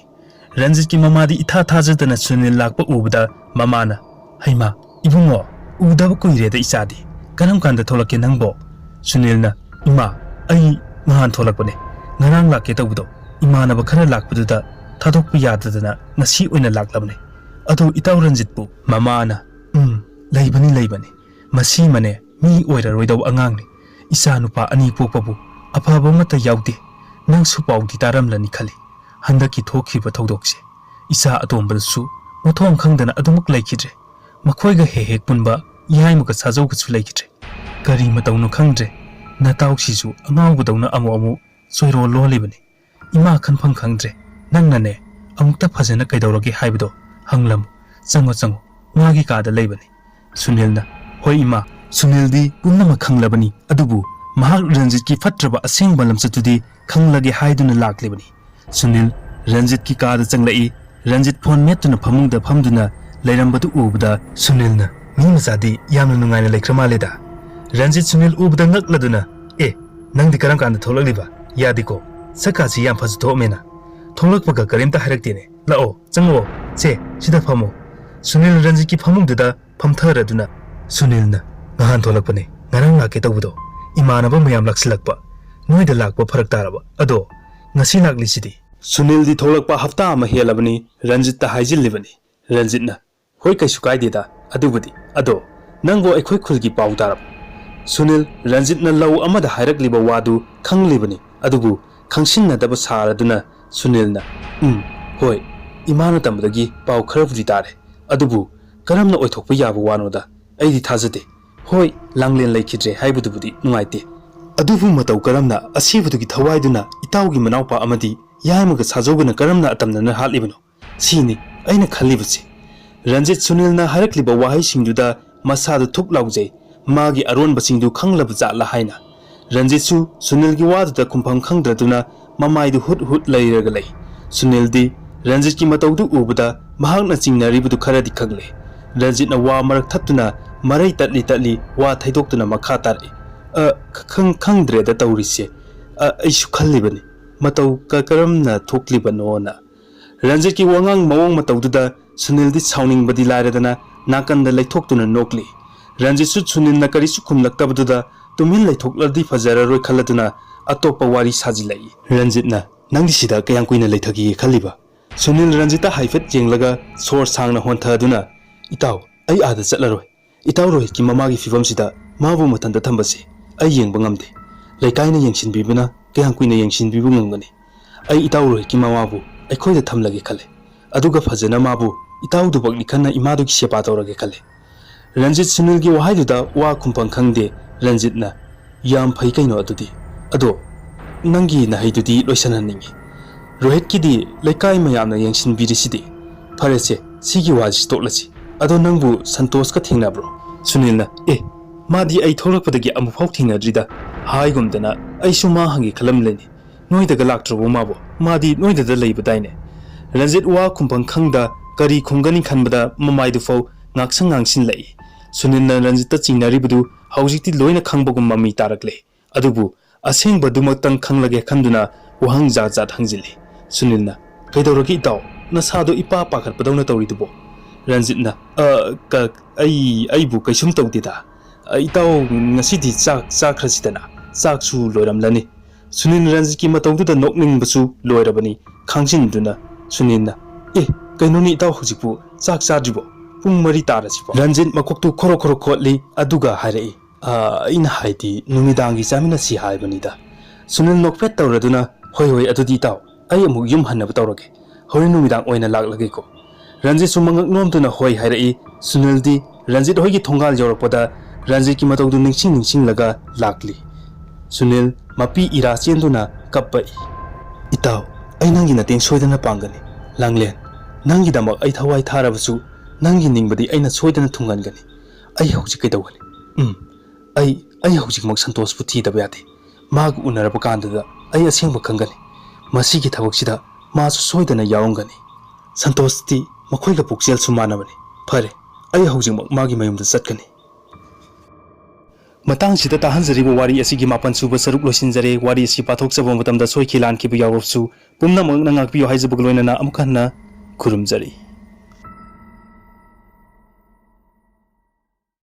ꯔꯟꯖꯤꯠꯀꯤ ꯃꯃꯥꯗꯤ ꯏꯊꯥ ꯊꯥꯖꯗꯅ ꯁꯨꯅꯤꯜ ꯂꯥꯛꯄ ꯎꯕꯗ ꯃꯃꯥꯅ, "ꯍꯩꯃꯥ, ꯏꯕꯨꯡꯉꯣ, ꯎꯗꯕ ꯀꯨꯏꯔꯦꯗ ꯏꯆꯥꯗꯤ꯫ ꯀꯔꯝ ꯀꯥꯟꯗ ꯊꯣꯛꯂꯛꯀꯦ ꯅꯪꯕꯣ?" ꯁꯨꯅꯤꯜꯅ, "ꯏꯃꯥ, ꯑꯩ ꯅꯍꯥꯟ ꯊꯣꯛꯂꯛꯄꯅꯦ꯫ ꯉꯔꯥꯡ ꯂꯥꯛꯀꯦ ꯇꯧꯕꯗꯣ ꯏꯃꯥꯟꯅꯕ ꯈꯔ ꯂꯥꯛꯄꯗꯨꯗ ꯊꯥꯗꯣꯛꯄ ꯌꯥꯗꯗꯅ ꯉꯁꯤ ꯑꯣꯏꯅ ꯂꯥꯛꯂꯕꯅꯦ꯫ ꯑꯗꯣ ꯏꯇꯥꯎ ꯔꯟꯖꯤꯠꯄꯨ?" ꯃꯃꯥꯅ, "ꯎꯝ, ꯂꯩꯕꯅꯤ, ꯂꯩꯕꯅꯤ꯫ ꯃꯁꯤꯃꯅꯦ ꯃꯤ ꯑꯣꯏꯔꯔꯣꯏꯗꯧꯕ ꯑꯉꯥꯡꯅꯤ꯫ ꯏꯆꯥ ꯅꯨꯄꯥ ꯑꯅꯤ ꯄꯣꯛꯄꯕꯨ ꯑꯐꯕ ꯑꯃꯠꯇ ꯌꯥꯎꯗꯦ꯫ ꯅꯪꯁꯨ ꯄꯥꯎꯗꯤ ꯇꯥꯔꯝꯂꯅꯤ ꯈꯜꯂꯤ꯫ ꯍꯟꯗꯛꯀꯤ ꯊꯣꯛꯈꯤꯕ ꯊꯧꯗꯣꯛꯁꯦ ꯏꯆꯥ ꯑꯇꯣꯝꯕꯗꯁꯨ ꯃꯊꯣꯡ ꯈꯪꯗꯅ ꯑꯗꯨꯃꯛ ꯂꯩꯈꯤꯗ꯭ꯔꯦ꯫ ꯃꯈꯣꯏꯒ ꯍꯦꯛ ꯍꯦꯛ ꯄꯨꯟꯕ ꯌꯥꯏꯃꯒ ꯁꯥꯖꯧꯒꯁꯨ ꯂꯩꯈꯤꯗ꯭ꯔꯦ꯫ ꯀꯔꯤ ꯃꯇꯧꯅꯣ ꯈꯪꯗ꯭ꯔꯦ꯫ ꯅꯇꯥꯎꯁꯤꯁꯨ ꯑꯉꯥꯎꯕꯗꯧꯅ ꯑꯃꯨꯛ ꯑꯃꯨꯛ ꯆꯣꯏꯔꯣꯜ ꯂꯣꯜꯂꯤꯕꯅꯤ꯫ ꯏꯃꯥ ꯈꯟꯐꯝ ꯈꯪꯗ꯭ꯔꯦ꯫ ꯅꯪꯅꯅꯦ, ꯑꯃꯨꯛꯇ ꯐꯖꯅ ꯀꯩꯗꯧꯔꯒꯦ ꯍꯥꯏꯕꯗꯣ ꯍꯪꯂꯝꯃꯨ꯫ ꯆꯪꯉꯣ, ꯆꯪꯉꯣ, ꯃꯥꯒꯤ ꯀꯥꯗ ꯂꯩꯕꯅꯤ꯫" ꯁꯨꯅꯤꯜꯅ, "ꯍꯣꯏ ꯏꯃꯥ, ꯁꯨꯅꯤꯜꯗꯤ ꯄꯨꯝꯅꯃꯛ ꯈꯪꯂꯕꯅꯤ, ꯑꯗꯨꯕꯨ ꯃꯍꯥꯛ ꯔꯟꯖꯤꯠꯀꯤ ꯐꯠꯇ꯭ꯔꯕ ꯑꯁꯦꯡꯕ ꯂꯝꯆꯠꯇꯨꯗꯤ ꯈꯪꯂꯒꯦ ꯍꯥꯏꯗꯨꯅ ꯂꯥꯛꯂꯤꯕꯅꯤ꯫" ꯁꯨꯅꯤꯜ ꯔꯟꯖꯤꯠꯀꯤ ꯀꯥꯗ ꯆꯪꯂꯛꯏ꯫ ꯔꯟꯖꯤꯠ ꯐꯣꯟ ꯃꯦꯠꯇꯨꯅ ꯐꯃꯨꯡꯗ ꯐꯝꯗꯨꯅ ꯂꯩꯔꯝꯕꯗꯨ ꯎꯕꯗ ꯁꯨꯅꯤꯜꯅ, "ꯃꯤ ꯃꯆꯥꯗꯤ ꯌꯥꯝꯅ ꯅꯨꯡꯉꯥꯏꯅ ꯂꯩꯈ꯭ꯔ ꯃꯥꯜꯂꯦꯗ꯫" ꯔꯟꯖꯤꯠ ꯁꯨꯅꯤꯜ ꯎꯕꯗ ꯉꯛꯂꯗꯨꯅ, "ꯑꯦ, ꯅꯪꯗꯤ ꯀꯔꯝ ꯀꯥꯟꯗ ꯊꯣꯛꯂꯛꯂꯤꯕ? ꯌꯥꯗꯦꯀꯣ, ꯁꯛꯀꯥꯁꯤ ꯌꯥꯝ ꯐꯖ ꯊꯣꯛꯑꯝꯃꯦꯅ꯫ ꯊꯣꯛꯂꯛꯄꯒ ꯀꯔꯤꯝꯇ ꯍꯥꯏꯔꯛꯇꯦꯅꯦ꯫ ꯂꯥꯛꯑꯣ, ꯆꯪꯉꯛꯑꯣ꯫ ꯁꯦ, ꯁꯤꯗ ꯐꯝꯃꯣ꯫" ꯁꯨꯅꯤꯜ ꯔꯟꯖꯤꯠꯀꯤ ꯐꯃꯨꯡꯗꯨꯗ ꯐꯝꯊꯔꯗꯨꯅ, ꯁꯨꯅꯤꯜꯅ, "ꯅꯍꯥꯟ ꯊꯣꯛꯂꯛꯄꯅꯦ, ꯉꯔꯥꯡ ꯂꯥꯛꯀꯦ ꯇꯧꯕꯗꯣ ꯏꯃꯥꯟꯅꯕ ꯃꯌꯥꯝ ꯂꯥꯛꯁꯤꯜꯂꯛꯄ, ꯅꯣꯏꯗ ꯂꯥꯛꯄ ꯐꯔꯛ ꯇꯥꯔꯕ꯫ ꯑꯗꯣ ꯉꯁꯤ ꯂꯥꯛꯂꯤꯁꯤꯗꯤ?" ꯁꯨꯅꯤꯜꯗꯤ ꯊꯣꯛꯂꯛꯄ ꯍꯞꯇꯥ ꯑꯃ ꯍꯦꯜꯂꯕꯅꯤ ꯔꯟꯖꯤꯠꯇ ꯍꯥꯏꯖꯤꯜꯂꯤꯕꯅꯤ꯫ ꯔꯟꯖꯤꯠꯅ, "ꯍꯣꯏ, ꯀꯩꯁꯨ ꯀꯥꯏꯗꯦꯗ ꯑꯗꯨꯕꯨꯗꯤ꯫ ꯑꯗꯣ ꯅꯪꯕꯨ ꯑꯩꯈꯣꯏ ꯈꯨꯜꯒꯤ ꯄꯥꯎ ꯇꯥꯔꯕ?" ꯁꯨꯅꯤꯜ ꯔꯟꯖꯤꯠꯅ ꯂꯧ ꯑꯃꯗ ꯍꯥꯏꯔꯛꯂꯤꯕ ꯋꯥꯗꯨ ꯈꯪꯂꯤꯕꯅꯤ, ꯑꯗꯨꯕꯨ ꯈꯪꯁꯤꯟꯅꯗꯕ ꯁꯥꯔꯗꯨꯅ ꯁꯨꯅꯤꯜꯅ, "ꯎꯝ, ꯍꯣꯏ, ꯏꯃꯥꯅ ꯇꯝꯕꯗꯒꯤ ꯄꯥꯎ ꯈꯔꯕꯨꯗꯤ ꯇꯥꯔꯦ꯫ ꯑꯗꯨꯕꯨ ꯀꯔꯝꯅ ꯑꯣꯏꯊꯣꯛꯄ ꯌꯥꯕ ꯋꯥꯅꯣꯗ? ꯑꯩꯗꯤ ꯊꯥꯖꯗꯦ꯫ ꯍꯣꯏ, ꯂꯥꯡꯂꯦꯟ ꯂꯩꯈꯤꯗ꯭ꯔꯦ ꯍꯥꯏꯕꯗꯨꯕꯨꯗꯤ ꯅꯨꯡꯉꯥꯏꯇꯦ꯫ ꯑꯗꯨꯕꯨ ꯃꯇꯧ ꯀꯔꯝꯅ ꯑꯁꯤꯕꯗꯨꯒꯤ ꯊꯋꯥꯏꯗꯨꯅ ꯏꯇꯥꯎꯒꯤ ꯃꯅꯥꯎꯄꯥ ꯑꯃꯗꯤ ꯌꯥꯏꯃꯒ ꯁꯥꯖꯧꯒꯅ ꯀꯔꯝꯅ ꯑꯇꯝꯅꯅ ꯍꯥꯠꯂꯤꯕꯅꯣ? ꯁꯤꯅꯤ ꯑꯩꯅ ꯈꯜꯂꯤꯕꯁꯤ꯫" ꯔꯟꯖꯤꯠ ꯁꯨꯅꯤꯜꯅ ꯍꯥꯏꯔꯛꯂꯤꯕ ꯋꯥꯍꯩꯁꯤꯡꯗꯨꯗ ꯃꯁꯥꯗꯨ ꯊꯨꯛ ꯂꯥꯎꯖꯩ꯫ ꯃꯥꯒꯤ ꯑꯔꯣꯟꯕꯁꯤꯡꯗꯨ ꯈꯪꯂꯕ ꯖꯥꯠꯂ ꯍꯥꯏꯅ꯫ ꯔꯟꯖꯤꯠꯁꯨ ꯁꯨꯅꯤꯜꯒꯤ ꯋꯥꯗꯨꯗ ꯈꯨꯝꯐꯝ ꯈꯪꯗ꯭ꯔꯗꯨꯅ ꯃꯃꯥꯏꯗꯨ ꯍꯨꯠ ꯍꯨꯠ ꯂꯩꯔꯒ ꯂꯩ꯫ ꯁꯨꯅꯤꯜꯗꯤ ꯔꯟꯖꯤꯠꯀꯤ ꯃꯇꯧꯗꯨ ꯎꯕꯗ ꯃꯍꯥꯛꯅ ꯆꯤꯡꯅꯔꯤꯕꯗꯨ ꯈꯔꯗꯤ ꯈꯪꯂꯦ꯫ ꯔꯟꯖꯤꯠꯅ ꯋꯥ ꯃꯔꯛ ꯊꯠꯇꯨꯅ ꯃꯔꯩ ꯇꯠꯂꯤ ꯇꯠꯂꯤ ꯋꯥ ꯊꯩꯗꯣꯛꯇꯨꯅ ꯃꯈꯥ ꯇꯥꯔꯛꯏ꯫ "ꯑ, ꯈ-, ꯈꯪ-, ꯈꯪꯗ꯭ꯔꯦꯗ ꯇꯧꯔꯤꯁꯦ꯫ ꯑ, ꯑꯩꯁꯨ ꯈꯜꯂꯤꯕꯅꯤ, ꯃꯇꯧ ꯀ-, ꯀꯔꯝꯅ ꯊꯣꯛꯂꯤꯕꯅꯣꯅ"꯫ ꯔꯟꯖꯤꯠꯀꯤ ꯋꯥꯉꯥꯡ ꯃꯑꯣꯡ ꯃꯇꯧꯗꯨꯗ ꯁꯨꯅꯤꯜꯗꯤ ꯁꯥꯎꯅꯤꯡꯕꯗꯤ ꯂꯥꯏꯔꯗꯅ ꯅꯥꯀꯟꯗ ꯂꯩꯊꯣꯛꯇꯨꯅ ꯅꯣꯛꯂꯤ꯫ ꯔꯟꯖꯤꯠꯁꯨ ꯁꯨꯅꯤꯜꯅ ꯀꯔꯤꯁꯨ ꯈꯨꯝꯂꯛꯇꯕꯗꯨꯗ ꯇꯨꯃꯤꯟ ꯂꯩꯊꯣꯛꯂꯗꯤ ꯐꯖꯔꯔꯣꯏ ꯈꯜꯂꯗꯨꯅ ꯑꯇꯣꯞꯄ ꯋꯥꯔꯤ ꯁꯥꯖꯤꯜꯂꯛꯏ꯫ ꯔꯟꯖꯤꯠꯅ, "ꯅꯪꯗꯤ ꯁꯤꯗ ꯀꯌꯥꯝ ꯀꯨꯏꯅ ꯂꯩꯊꯒꯦ ꯈꯜꯂꯤꯕ?" ꯁꯨꯅꯤꯜ ꯔꯟꯖꯤꯠꯇ ꯍꯥꯏꯐꯦꯠ ꯌꯦꯡꯂꯒ ꯁꯣꯔ ꯁꯥꯡꯅ ꯍꯣꯟꯊꯗꯨꯅ, "ꯏꯇꯥꯎ, ꯑꯩ ꯑꯥꯗ ꯆꯠꯂꯔꯣꯏ꯫ ꯏꯇꯥꯎ ꯔꯣꯍꯤꯠꯀꯤ ꯃꯃꯥꯒꯤ ꯐꯤꯕꯝꯁꯤꯗ ꯃꯥꯕꯨ ꯃꯊꯟꯇ ꯊꯝꯕꯁꯤ ꯑꯩ ꯌꯦꯡꯕ ꯉꯝꯗꯦ꯫ ꯂꯩꯀꯥꯏꯅ ꯌꯦꯡꯁꯤꯟꯕꯤꯕꯅ ꯀꯌꯥꯝ ꯀꯨꯏꯅ ꯌꯦꯡꯁꯤꯟꯕꯤꯕ ꯉꯝꯒꯅꯤ? ꯑꯩ ꯏꯇꯥꯎ ꯔꯣꯍꯤꯠꯀꯤ ꯃꯃꯥꯕꯨ ꯑꯩꯈꯣꯏꯗ ꯊꯝꯂꯒꯦ ꯈꯜꯂꯦ꯫ ꯑꯗꯨꯒ ꯐꯖꯅ ꯃꯥꯕꯨ ꯏꯇꯥꯎꯗꯨꯃꯛꯅꯤ ꯈꯟꯅ ꯏꯃꯥꯗꯨꯒꯤ ꯁꯦꯕꯥ ꯇꯧꯔꯒꯦ ꯈꯜꯂꯦ"꯫ ꯔꯟꯖꯤꯠ ꯁꯨꯅꯤꯜꯒꯤ ꯋꯥꯍꯩꯗꯨꯗ ꯋꯥ ꯈꯨꯝꯐꯝ ꯈꯪꯗꯦ꯫ ꯔꯟꯖꯤꯠꯅ, "ꯌꯥꯝ ꯐꯩ ꯀꯩꯅꯣ ꯑꯗꯨꯗꯤ꯫ ꯑꯗꯣ ꯅꯪꯒꯤ ꯅꯍꯩꯗꯨꯗꯤ ꯂꯣꯏꯁꯤꯟꯍꯟꯅꯤꯡꯉꯤ꯫ ꯔꯣꯍꯤꯠꯀꯤꯗꯤ ꯂꯩꯀꯥꯏ ꯃꯌꯥꯝꯅ ꯌꯦꯡꯁꯤꯟꯕꯤꯔꯤꯁꯤꯗꯤ꯫ ꯐꯔꯦꯁꯦ, ꯁꯤꯒꯤ ꯋꯥꯁꯤ ꯇꯣꯛꯂꯁꯤ꯫ ꯑꯗꯣ ꯅꯪꯕꯨ ꯁꯟꯇꯣꯁꯀ ꯊꯦꯡꯅꯕ꯭ꯔꯣ?" ꯁꯨꯅꯤꯜꯅ, "ꯑꯦ, ꯃꯥꯗꯤ ꯑꯩ ꯊꯣꯛꯂꯛꯄꯗꯒꯤ ꯑꯃꯨꯛꯐꯥꯎ ꯊꯦꯡꯅꯗ꯭ꯔꯤꯗ꯫ ꯍꯥꯏꯒꯨꯝꯗꯅ ꯑꯩꯁꯨ ꯃꯥ ꯍꯪꯒꯦ ꯈꯜꯂꯝꯂꯅꯤ꯫ ꯅꯣꯏꯗꯒ ꯂꯥꯛꯇ꯭ꯔꯕꯣ ꯃꯥꯕꯨ? ꯃꯥꯗꯤ ꯅꯣꯏꯗꯗ ꯂꯩꯕꯗꯥꯏꯅꯦ?" ꯔꯟꯖꯤꯠ ꯋꯥ ꯈꯨꯝꯐꯝ ꯈꯪꯗ ꯀꯔꯤ ꯈꯨꯝꯒꯅꯤ ꯈꯟꯕꯗ ꯃꯃꯥꯏꯗꯨꯐꯥꯎ ꯉꯥꯛꯁꯪ ꯉꯥꯡꯁꯤꯜꯂꯛꯏ꯫ ꯁꯨꯅꯤꯜꯅ ꯔꯟꯖꯤꯠꯇ ꯆꯤꯡꯅꯔꯤꯕꯗꯨ ꯍꯧꯖꯤꯛꯇꯤ ꯂꯣꯏꯅ ꯈꯪꯕꯒꯨꯝ ꯃꯃꯤ ꯇꯥꯔꯛꯂꯦ꯫ ꯑꯗꯨꯕꯨ ꯑꯁꯦꯡꯕꯗꯨꯃꯛꯇꯪ ꯈꯪꯂꯒꯦ ꯈꯟꯗꯨꯅ ꯋꯥꯍꯪ ꯖꯥꯠ ꯖꯥꯠ ꯍꯪꯖꯤꯜꯂꯤ꯫ ꯁꯨꯅꯤꯜꯅ, "ꯀꯩꯗꯧꯔꯒꯦ ꯏꯇꯥꯎ? ꯅꯁꯥꯗꯣ ꯏꯄꯥ ꯄꯥꯈꯠꯄꯗꯧꯅ ꯇꯧꯔꯤꯗꯨꯕꯣ?" ꯔꯟꯖꯤꯠꯅ, "ꯑ, ꯀ-, ꯑꯩ, ꯑꯩꯕꯨ ꯀꯩꯁꯨꯝ ꯇꯧꯗꯦꯗ꯫ ꯑ, ꯏꯇꯥꯎ ꯉꯁꯤꯗꯤ ꯆꯥꯛ ꯆꯥꯈ꯭ꯔꯁꯤꯗꯅ꯫ ꯆꯥꯛꯁꯨ ꯂꯣꯏꯔꯝꯂꯅꯤ"꯫ ꯁꯨꯅꯤꯜ ꯔꯟꯖꯤꯠꯀꯤ ꯃꯇꯧꯗꯨꯗ ꯅꯣꯛꯅꯤꯡꯕꯁꯨ ꯂꯣꯏꯔꯕꯅꯤ꯫ ꯈꯥꯡꯖꯤꯟꯗꯨꯅ ꯁꯨꯅꯤꯜꯅ, "ꯑꯦ, ꯀꯩꯅꯣꯅꯤ ꯏꯇꯥꯎ ꯍꯧꯖꯤꯛꯄꯨ ꯆꯥꯛ ꯆꯥꯗ꯭ꯔꯤꯕꯣ? ꯄꯨꯡ ꯃꯔꯤ ꯇꯥꯔꯁꯤꯕꯣ?" ꯔꯟꯖꯤꯠ ꯃꯀꯣꯛꯇꯨ ꯈꯣꯔꯣ ꯈꯣꯔꯣ ꯈꯣꯠꯂꯤ, ꯑꯗꯨꯒ ꯍꯥꯏꯔꯛꯏ, "ꯑ, ꯑꯩꯅ ꯍꯥꯏꯗꯤ ꯅꯨꯃꯤꯗꯥꯡꯒꯤ ꯆꯥꯃꯤꯟꯅꯁꯤ ꯍꯥꯏꯕꯅꯤꯗ"꯫ ꯁꯨꯅꯤꯜ ꯅꯣꯛꯐꯦꯠ ꯇꯧꯔꯗꯨꯅ, "ꯍꯣꯏ, ꯍꯣꯏ, ꯑꯗꯨꯗꯤ ꯏꯇꯥꯎ, ꯑꯩ ꯑꯃꯨꯛ ꯌꯨꯝ ꯍꯟꯅꯕ ꯇꯧꯔꯒꯦ꯫ ꯍꯣꯔꯦꯟ ꯅꯨꯃꯤꯗꯥꯡ ꯑꯣꯏꯅ ꯂꯥꯛꯂꯒꯦꯀꯣ"꯫ ꯔꯟꯖꯤꯠꯁꯨ ꯃꯉꯛ ꯅꯣꯝꯗꯨꯅ ꯍꯣꯏ ꯍꯥꯏꯔꯛꯏ꯫ ꯁꯨꯅꯤꯜꯗꯤ ꯔꯟꯖꯤꯠ ꯍꯣꯏꯒꯤ ꯊꯣꯡꯒꯥꯜ ꯌꯧꯔꯛꯄꯗ ꯔꯟꯖꯤꯠꯀꯤ ꯃꯇꯧꯗꯨ ꯅꯤꯡꯁꯤꯡ ꯅꯤꯡꯁꯤꯡꯂꯒ ꯂꯥꯛꯂꯤ꯫ ꯁꯨꯅꯤꯜ ꯃꯄꯤ ꯏꯔꯥ ꯆꯦꯟꯗꯨꯅ ꯀꯞꯄꯛꯏ꯫ "ꯏꯇꯥꯎ, ꯑꯩ ꯅꯪꯒꯤ ꯃꯇꯦꯡ ꯁꯣꯏꯗꯅ ꯄꯥꯡꯒꯅꯤ꯫ ꯂꯥꯡꯂꯦꯟ, ꯅꯪꯒꯤꯗꯃꯛ ꯑꯩ ꯊꯋꯥꯏ ꯊꯥꯔꯕꯁꯨ ꯅꯪꯒꯤ ꯅꯤꯡꯕꯗꯤ ꯑꯩꯅ ꯁꯣꯏꯗꯅ ꯊꯨꯡꯍꯟꯒꯅꯤ꯫ ꯑꯩ ꯍꯧꯖꯤꯛ ꯀꯩꯗꯧꯒꯅꯤ? ꯎꯝ, ꯑꯩ, ꯑꯩ ꯍꯧꯖꯤꯛꯃꯛ ꯁꯟꯇꯣꯁꯄꯨ ꯊꯤꯗꯕ ꯌꯥꯗꯦ꯫ ꯃꯥꯒ ꯎꯅꯔꯕ ꯀꯥꯟꯗꯨꯗ ꯑꯩ ꯑꯁꯦꯡꯕ ꯈꯪꯒꯅꯤ꯫ ꯃꯁꯤꯒꯤ ꯊꯕꯛꯁꯤꯗ ꯃꯥꯁꯨ ꯁꯣꯏꯗꯅ ꯌꯥꯎꯔꯝꯒꯅꯤ꯫ ꯁꯟꯇꯣꯁꯇꯤ ꯃꯈꯣꯏꯒ ꯄꯨꯛꯆꯦꯜꯁꯨ ꯃꯥꯟꯅꯕꯅꯤ꯫ ꯐꯔꯦ, ꯑꯩ ꯍꯧꯖꯤꯛꯃꯛ ꯃꯥꯒꯤ ꯃꯌꯨꯝꯗ ꯆꯠꯀꯅꯤ"꯫ ꯃꯇꯥꯡꯁꯤꯗ ꯇꯥꯍꯟꯖꯔꯤꯕ ꯋꯥꯔꯤ ꯑꯁꯤꯒꯤ ꯃꯥꯄꯟ ꯁꯨꯕ ꯁꯔꯨꯛ ꯂꯣꯏꯁꯤꯟꯖꯔꯦ꯫ ꯋꯥꯔꯤ ꯑꯁꯤ ꯄꯥꯊꯣꯛꯆꯕ ꯃꯇꯝꯗ ꯁꯣꯏꯈꯤ ꯂꯥꯟꯈꯤꯕ ꯌꯥꯎꯔꯕꯁꯨ ꯄꯨꯝꯅꯃꯛꯅ ꯉꯥꯛꯄꯤꯌꯨ ꯍꯥꯏꯖꯕꯒ ꯂꯣꯏꯅꯅ ꯑꯃꯨꯛ ꯍꯟꯅ ꯈꯨꯔꯨꯝꯖꯔꯤ꯫